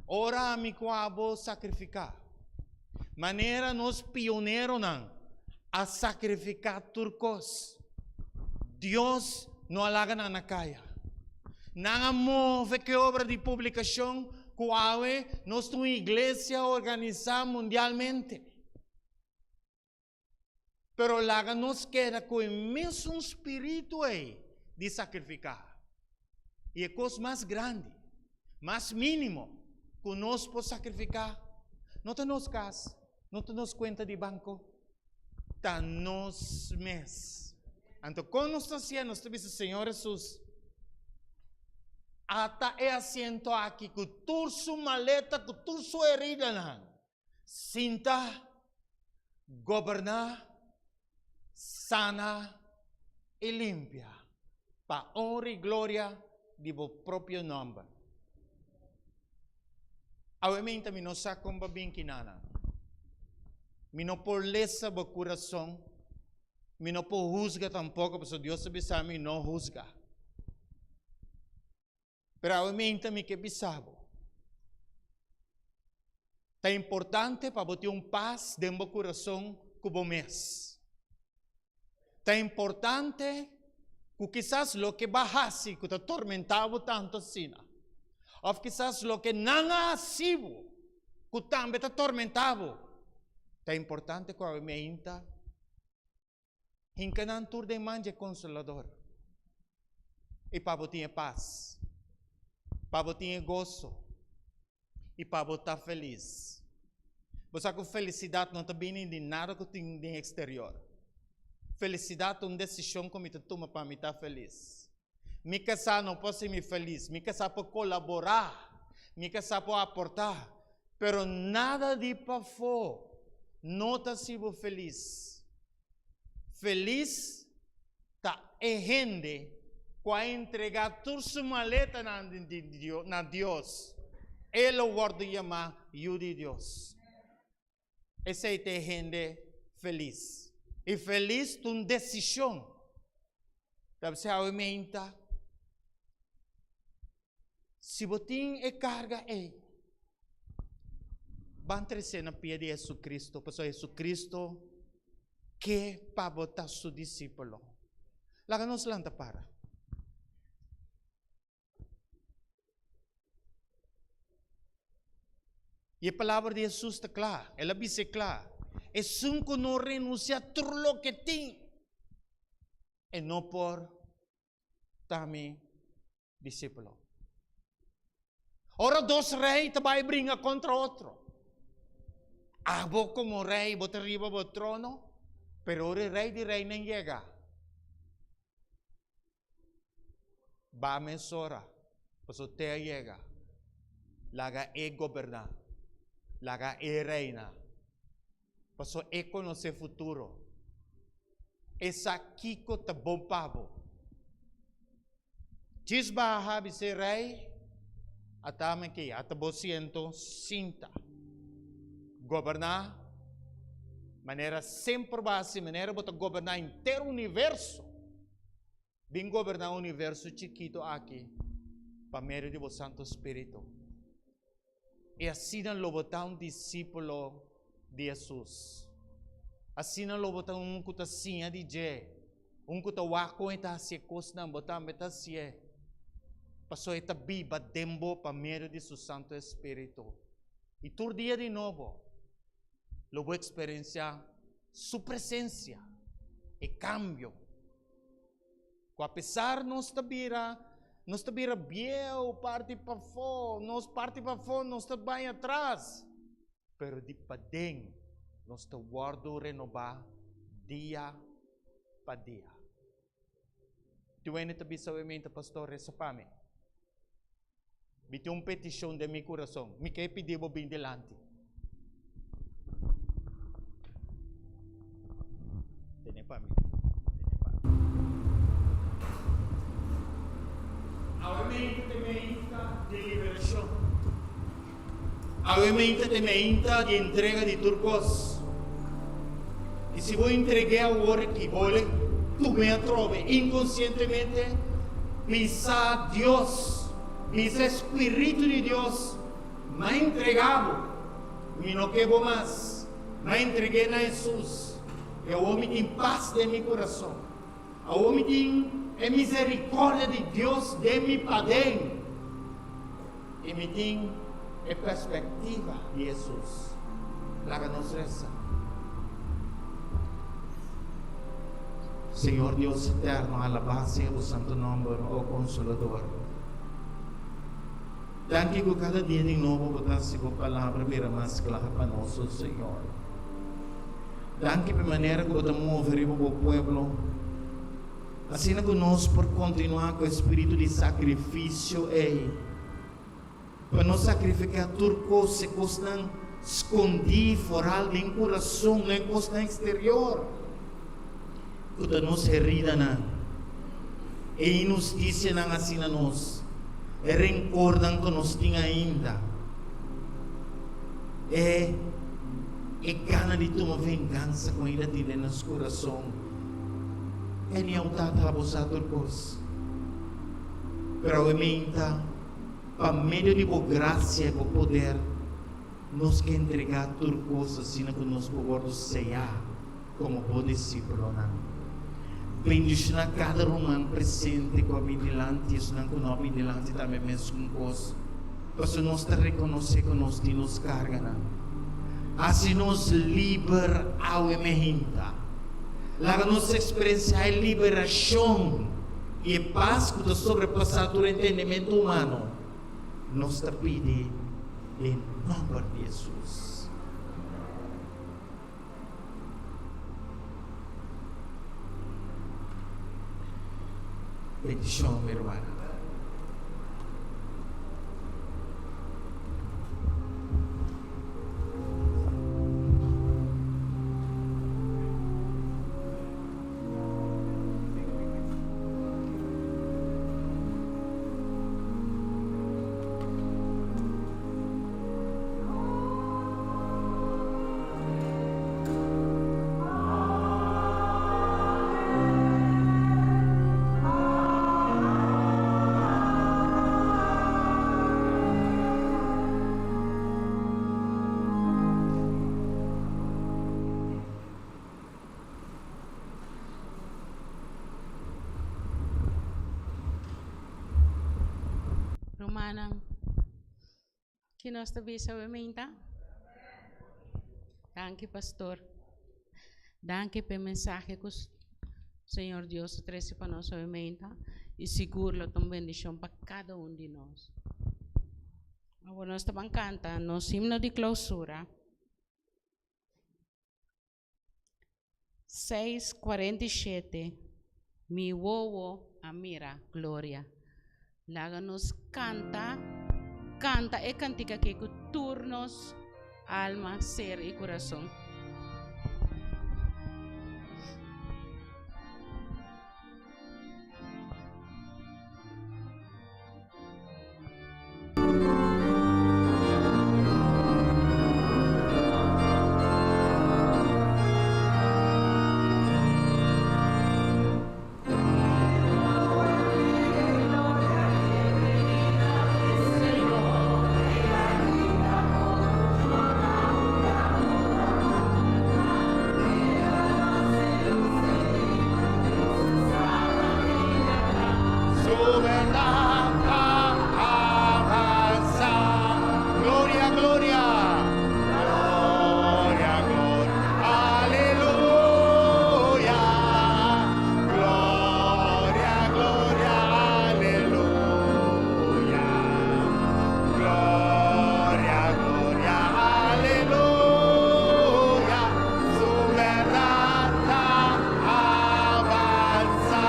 Ora ami ku abo sakrifiká, manera nos pioneronan a sakrifiká tur kos, Dios no a laga nan na kaya. Nan a move ku e obra di publikashon ku awe nos ta un iglesia organisá mundialmente. Pero laga nos keda ku e mesun spiritu ei di sakrifiká. I e kos mas grandi, mas mínimo ku nos por sakrifiká, no ta nos kas, no ta nos kuenta di banko, ta nos mes. Anto kon nos ta hasié? Nos ta bisa, Señor Hesus, ata e asiento aki ku tur su maleta, ku tur su heridanan. Sinta, goberná, sana i limpia pa honra i gloria di bo propio nòmber. Awe meinta mi no sa kon bo bin kinanan. Mi no por lesa bo kurason, mi no por husga tampoko pasobra Dios a bisa mi no husga. Pero awe meinta mi ke bisa bo, ta importante pa bo tin un pas den bo kurason ku bo mes. Ta importante ku kisas loke bo a hasi ku ta tormentá bo tantu asina, òf kisas loke nan a hasi bo ku tambe ta tormentá bo, ta importante ku awe meinta Hinka nan tur den man dje Konsolador. I pa bo tin e pas, pa bo tin e goso, i pa bo ta felis. Bo sa ku felisidat no ta bini di nada ku tin den eksterior. Felisidat ta un desishon ku mi ta tuma pa mi ta felis. Mi kasá no por hasi mi felis, mi kasá por kolaborá, mi kasá por aportá, pero nada di pafó no ta hasi bo felis. Felis ta e hende ku a entregá tur su maletanan na Dios, e lo wòrdu yamá yu di Dios. Esei ta e hende felis. I felis ta un desishon. Ta bisa awe meinta, si bo tin e karga ei, ban tres'é na pia di Jesucristo, pasobra Jesucristo ke pa bo ta su disípulo. Laga nos lanta para. I e palabra di Hesus ta kla, el a bis'é kla, Esun ku no renunsiá tur loke tin, e no por. ta mi disípulo. Ora dos rei ta bai bringa kontra otro, abo komo rei bo ta riba bo trono, pero ora e rei di reinan yega, ba mesora, pasobra te a yega, laga e goberná, laga e reina, pasobra e konosé futuro, e sa kiko ta bon pa bo. Djis baha bis'é rei, Ata mi aki, ata bo siento sinta. Goberná manera semper bo a hasi, manera bo ta goberná henter universo. Bin goberná universo chikito aki pa medio di bo Santo Spiritu. I asina lo bo ta un disípulo di Hesus. Asina lo bo ta un ku ta siña di dje, un ku ta wak kon e ta hasi e kosnan, bo tambe ta hasié. Pasobra e ta biba den bo pa medio di su Santu Espíritu. I tur dia di nobo lo bo eksperensiá su presensia, e kambio. Ku apesar nos ta bira, nos ta bira bieu parti pafó, nos parti pafó nos ta bai atras, pero di paden nos ta wòrdu renobá dia pa dia. Tin wende ta bisa awe meinta, Pastor, resa pa mi. Mi tin un petishon den mi kurason. Mi ke pidi bo bin dilanti. Tene pa mi. Tene pa mi. Awe meinta te meinta di liberashon. Awe meinta te meinta di entrega di tur kos. I si bo entreg'é awor aki, bo lo tum'é atrobe inkonsientemente, bisa Dios, bisa e Spiritu di Dios, M'a entregá bo, mi no ke bo mas, m'a entreg'é na Hesus, i awor mi tin pas den mi kurason. Awor mi tin e miserikòrdia di Dios den mi paden. I mi tin e perspektiva di Hesus. Laga nos resa. Señor Dios eterno, alabá sea bo santu nòmber, o Konsolador. Danki ku kada dia di nobo bo ta hasi bo palabra bira mas kla pa nos, o Señor. Danki pa e manera ku bo ta move riba bo pueblo. Asina ku nos por kontinuá ku e spiritu di sakrifisio ei, pa nos sakrifiká tur kos, e kosnan skondí foral den kurason, no e kosnan eksterior, ku ta nos heridanan, e inhustisianan asina nos, e renkornan ku nos tin ainda, e e gana di tuma vengansa ku ainda tin den nos kurason. E ni au tata abo sa tur kos. Pero awe meinta, pa medio di bo grasia i bo poder, nos ke entregá tur kos asina ku nos por wòrdu seyá komo bo disípulonan. Bendishoná kada ruman presente ku a bin dilanti i esunnan ku no a bin dilanti tambe meskun kos, pasobra nos ta rekonosé ku nos tin nos karganan. Hasi nos liber awe meinta. Laga nos eksperensiá e liberashon i e pas ku ta sobrepasá tur entendimentu humano. Nos ta pidi den nòmber di Hesus. Bendishon, mi rumannan. Rumannan, ki nos ta bisa awe meinta? Danki pastor. Danki p'e mensahe ku Señor Dios a trese pa nos awe meinta. I sigur lo ta un bendishon pa kada un di nos. Awor nos ta ban kanta nos himno di klousura. 6:47 Mi wowo a mira gloria. Laga nos kanta, kanta e kantika aki ku tur nos alma, ser i kurason. Su berdad ta avanza. Gloria, gloria. Gloria, gloria. Aleluya. Gloria, gloria, aleluya. Gloria, gloria, aleluya. Su berdad ta avanza.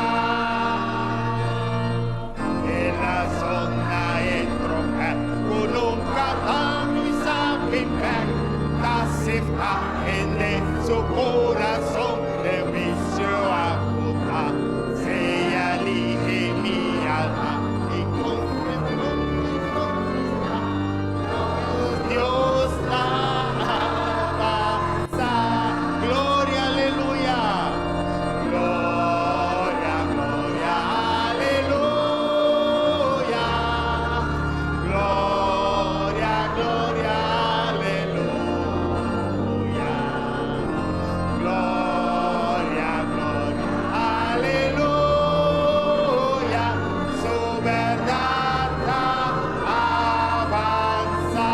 El a zona e trompet ku nunka ta luisa bin bek, ta sifta hende su kurason den huisio agotá. Sea lihe mi alma i konkistá. Nos Dios ta avanza. Gloria, aleluya. Gloria, gloria, aleluya. Gloria, gloria, aleluya. Gloria, gloria, aleluya. Su berdad ta avanza.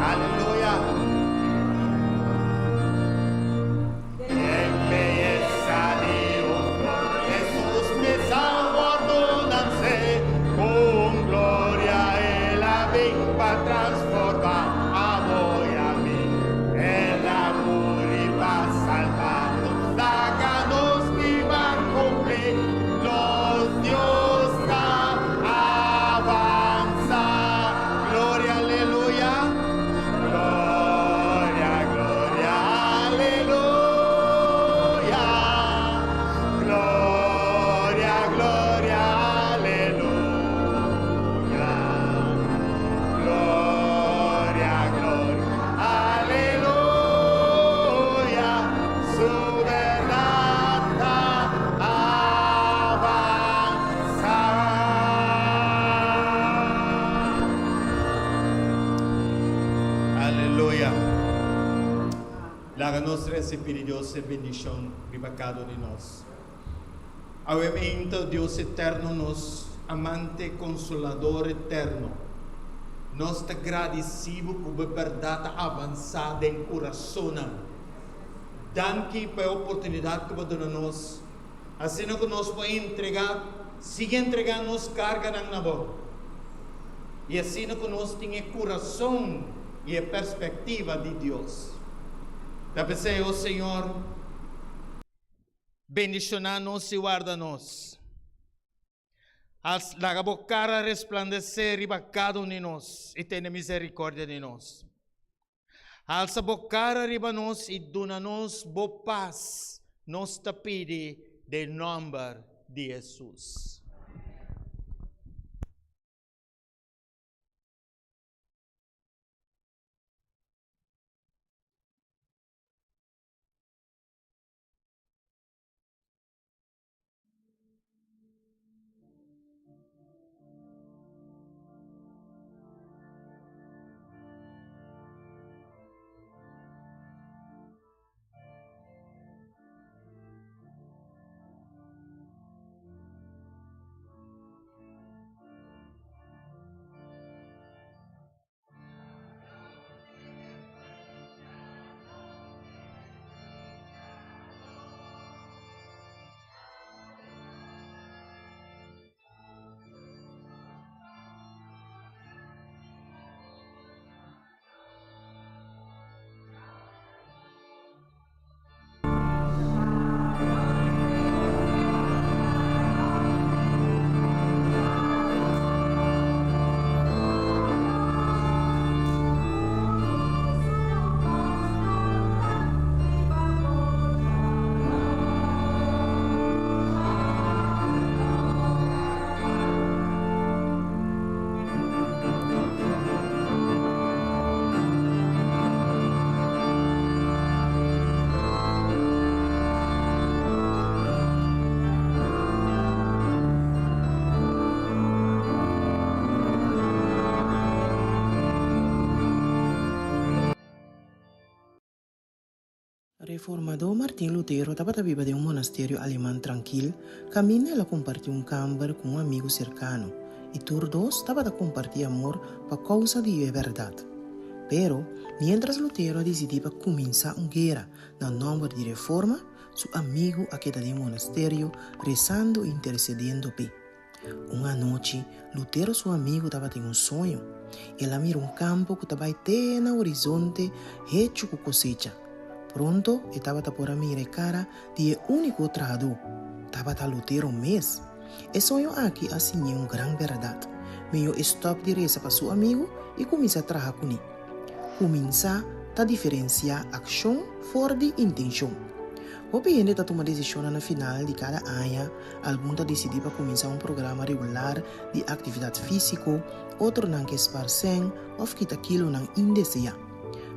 Aleluya. En beyesa di un flor, Jesús mes a wordo nase, con gloria el a bin pa transforma abo i ami. El a muri pa salba nos, laga nos biba kumpli, nos Dios ta avanza. Gloria, aleluya. Gloria, gloria, aleluya. Gloria, gloria, aleluya. Gloria, gloria, aleluya. Su berdad ta avanza. Aleluya. Laga nos risibí di Dios e bendishon riba kada un di nos. Awe mainta, Dios eterno, nos amante konsolador eterno. Nos ta gradisí Bo ku bo bèrdat a avansá den kurasonnan. Danki pa e oportunidat ku bo a duna nos, asina ku nos por entregá, sigui entregá nos karganan na bo. I asina ku nos tin e kurason i e perspektiva di Dios. Ta p'esei, o Señor, bendishoná nos i warda nos. Hals laga bo kara resplandesé riba kada un di nos i tene miserikòrdia di nos. Halsa bo kara riba nos i duna nos bo pas, nos ta pidi den nòmber di Hesus. Reformadó Martin Lutero tabata biba den un monasterio aleman trankil kaminda el a kompartí un kamber ku un amigu serkano, i tur dos tabata kompartí amor pa kousa di e bèrdat. Pero, miéntras Lutero a disidí pa kuminsá un guera na nòmber di Reforma, su amigu a keda den monasterio resando i intersediendo p'e. Un anochi, Lutero su amigu tabatin un soño. El a mira un kampo ku ta bai te na horizonte hechu ku kosecha. Pronto e tabata por a mira e kara di e úniko trahadó. Tabata Lutero mes! E soño aki a siñ'é un gran bèrdat. Mihó e stòp di resa pa su amigu i kuminsá traha kuné. Kuminsá ta diferensiá akshon for di intenshon. Hopi hende ta tuma desishonnan na final di kada aña. Algun ta disidí pa kuminsá un programa regular di aktividat físiko, otronan ke spar sèn òf kita kilonan indeseá.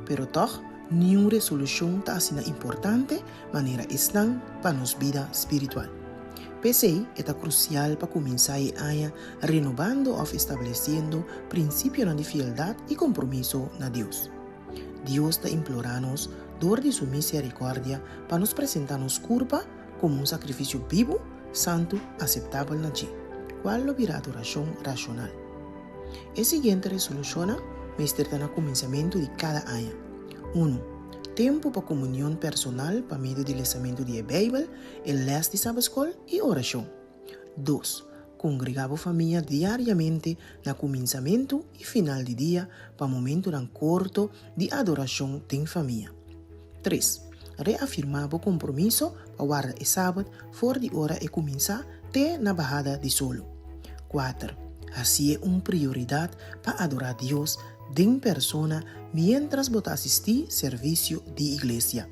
Pero tòg, niun resolushon ta asina importante manera esnan pa nos bida spiritual. P'esei, e ta krusial pa kuminsá e aña renobando òf establesiendo prinsipionan di fieldat i kompromiso na Dios. Dios ta implorá nos dor di su misericordia pa nos presentá nos kurpa komo un sakrifisio bibu, santu, aseptabel na dje, kual lo bira adorashon rashonal. E siguiente resolushonnan mester ta na kuminsamentu di kada aña, Unu, Tempu pa komunion personal pa medio di lesamentu di e Beibel, e lès di Sabetskol i orashon. Dos, Kongregá bo famia diariamente na kuminsamentu i final di dia pa momentunan korto di adorashon den famia. Tres, Reafirmá bo kompromiso pa warda e Sabat for di ora e kuminsá te na bahada di solo. Kuater, Hasié un prioridat pa adorá Dios den persona miéntras bo ta asistí servisio di iglesia.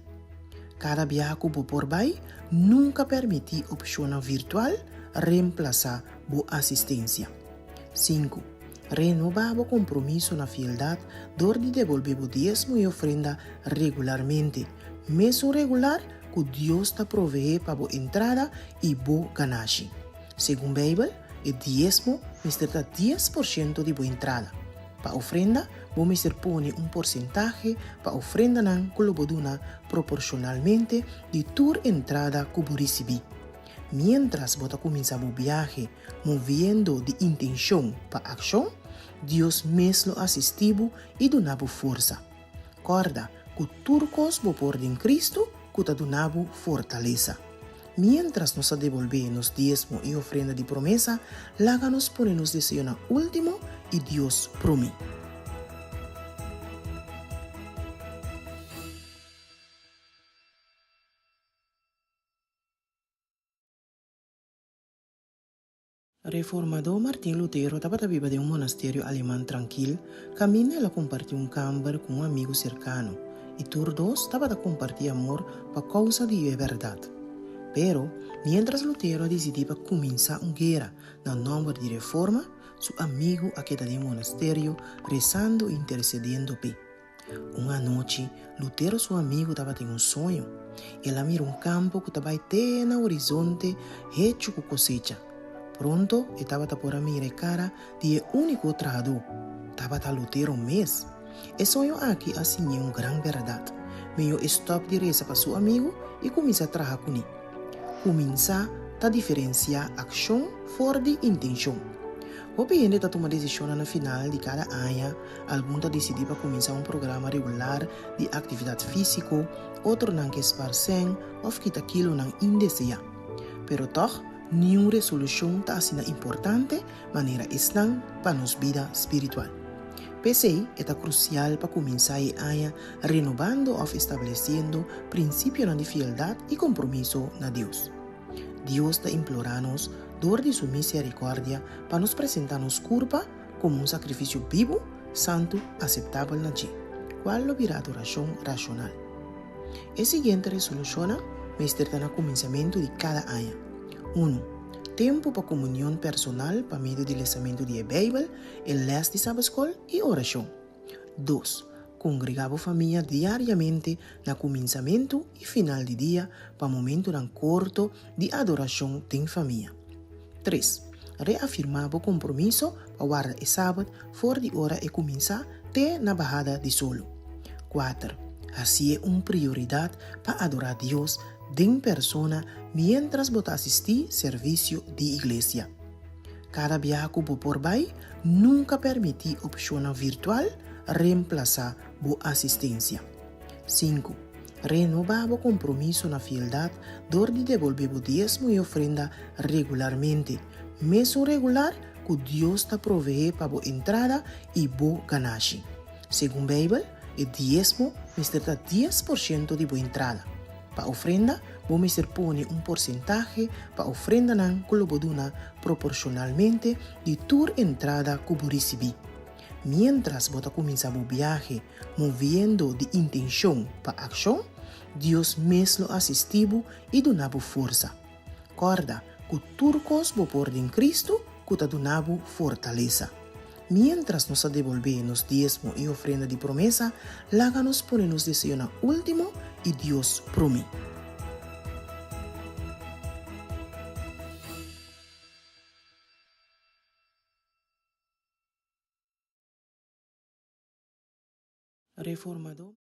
Kada biaha ku bo por bai, nunka permití opshonnan virtual remplasá bo asistensia. Sinku, Renobá bo kompromiso na fieldat dor di debolbé bo diesmo i ofrenda regularmente, mesun regular ku Dios ta proveé pa bo entrada i bo ganashi. Segun Beibel, e diesmo mester ta 10% di bo entrada. Pa ofrenda, bo mester pone un porsentahe pa ofrendanan ku lo bo duna proporshonalmente di tur entrada ku bo risibí. Miéntras bo ta kuminsá bo biahe moviendo di intenshon pa akshon, Dios mes lo asistí bo i duna bo forsa. Kòrda ku tur kos bo por den Kristu ku ta duna bo fortalesa. Miéntras nos ta debolbé nos diesmo i ofrenda di promesa, laga nos pone nos deseonan último i Dios promé. Reformadó Martin Lutero tabata biba den un monasterio aleman trankil kaminda el a kompartí un kamber ku un amigu serkano, i tur dos tabata kompartí amor pa kousa di e bèrdat. Pero, miéntras Lutero a disidí pa kuminsá un guera na nòmber di Reforma, su amigu a keda den monasterio resando i intersediendo p'e. Un anochi, Lutero su amigu tabatin un soño. El a mira un kampo ku ta bai te na horizonte hechu ku kosecha. Pronto e tabata por a mira e kara di e úniko trahadó. Tabata Lutero mes! E soño aki a siñ'é un gran bèrdat. Mihó e stòp di resa pa su amigu i kuminsá traha kuné. Kuminsá ta diferensiá akshon for di intenshon. Hopi hende ta tuma desishonnan na final di kada aña. Algun ta disidí pa kuminsá un programa regular di aktividat físiko, otronan ke spar sèn òf kita kilonan indeseá. Pero tòg, niun resolushon ta asina importante manera esnan pa nos bida spiritual. P'esei, e ta krusial pa kuminsá e aña renobando òf establesiendo prinsipionan di fieldat i kompromiso na Dios. Dios ta implorá nos dor di su misericordia pa nos presentá nos kurpa komo un sakrifisio bibu, santu, aseptabel na dje, kual lo bira adorashon rashonal. E siguiente resolushonnan mester ta na kuminsamentu di kada aña, Unu, Tempu pa komunion personal pa medio di lesamentu di e Beibel, e lès di Sabetskol i orashon. Dos, Kongregá bo famia diariamente na kuminsamentu i final di dia pa momentunan korto di adorashon den famia. Tres, Reafirmá bo kompromiso pa warda e Sabat for di ora e kuminsá te na bahada di solo. Kuater, Hasié un prioridat pa adorá Dios den persona miéntras bo ta asistí servisio di iglesia. Kada biaha ku bo por bai, nunka permití opshonnan virtual remplasá bo asistensia. Sinku, Renobá bo kompromiso na fieldat dor di debolbé bo diesmo i ofrenda regularmente, mesun regular ku Dios ta proveé pa bo entrada i bo ganashi. Segun Beibel, e diesmo mester ta 10% di bo entrada. Pa ofrenda, bo mester pone un porsentahe pa ofrendanan ku lo bo duna proporshonalmente di tur entrada ku bo risibí. Miéntras bo ta kuminsá bo biahe moviendo di intenshon pa akshon, Dios mes lo asistí bo i duna bo forsa. Kòrda ku tur kos bo por den Kristu ku ta duna bo fortalesa. Miéntras nos ta debolbé nos diesmo i ofrenda di promesa, laga nos pone nos deseonan último i Dios promé. Reformadó.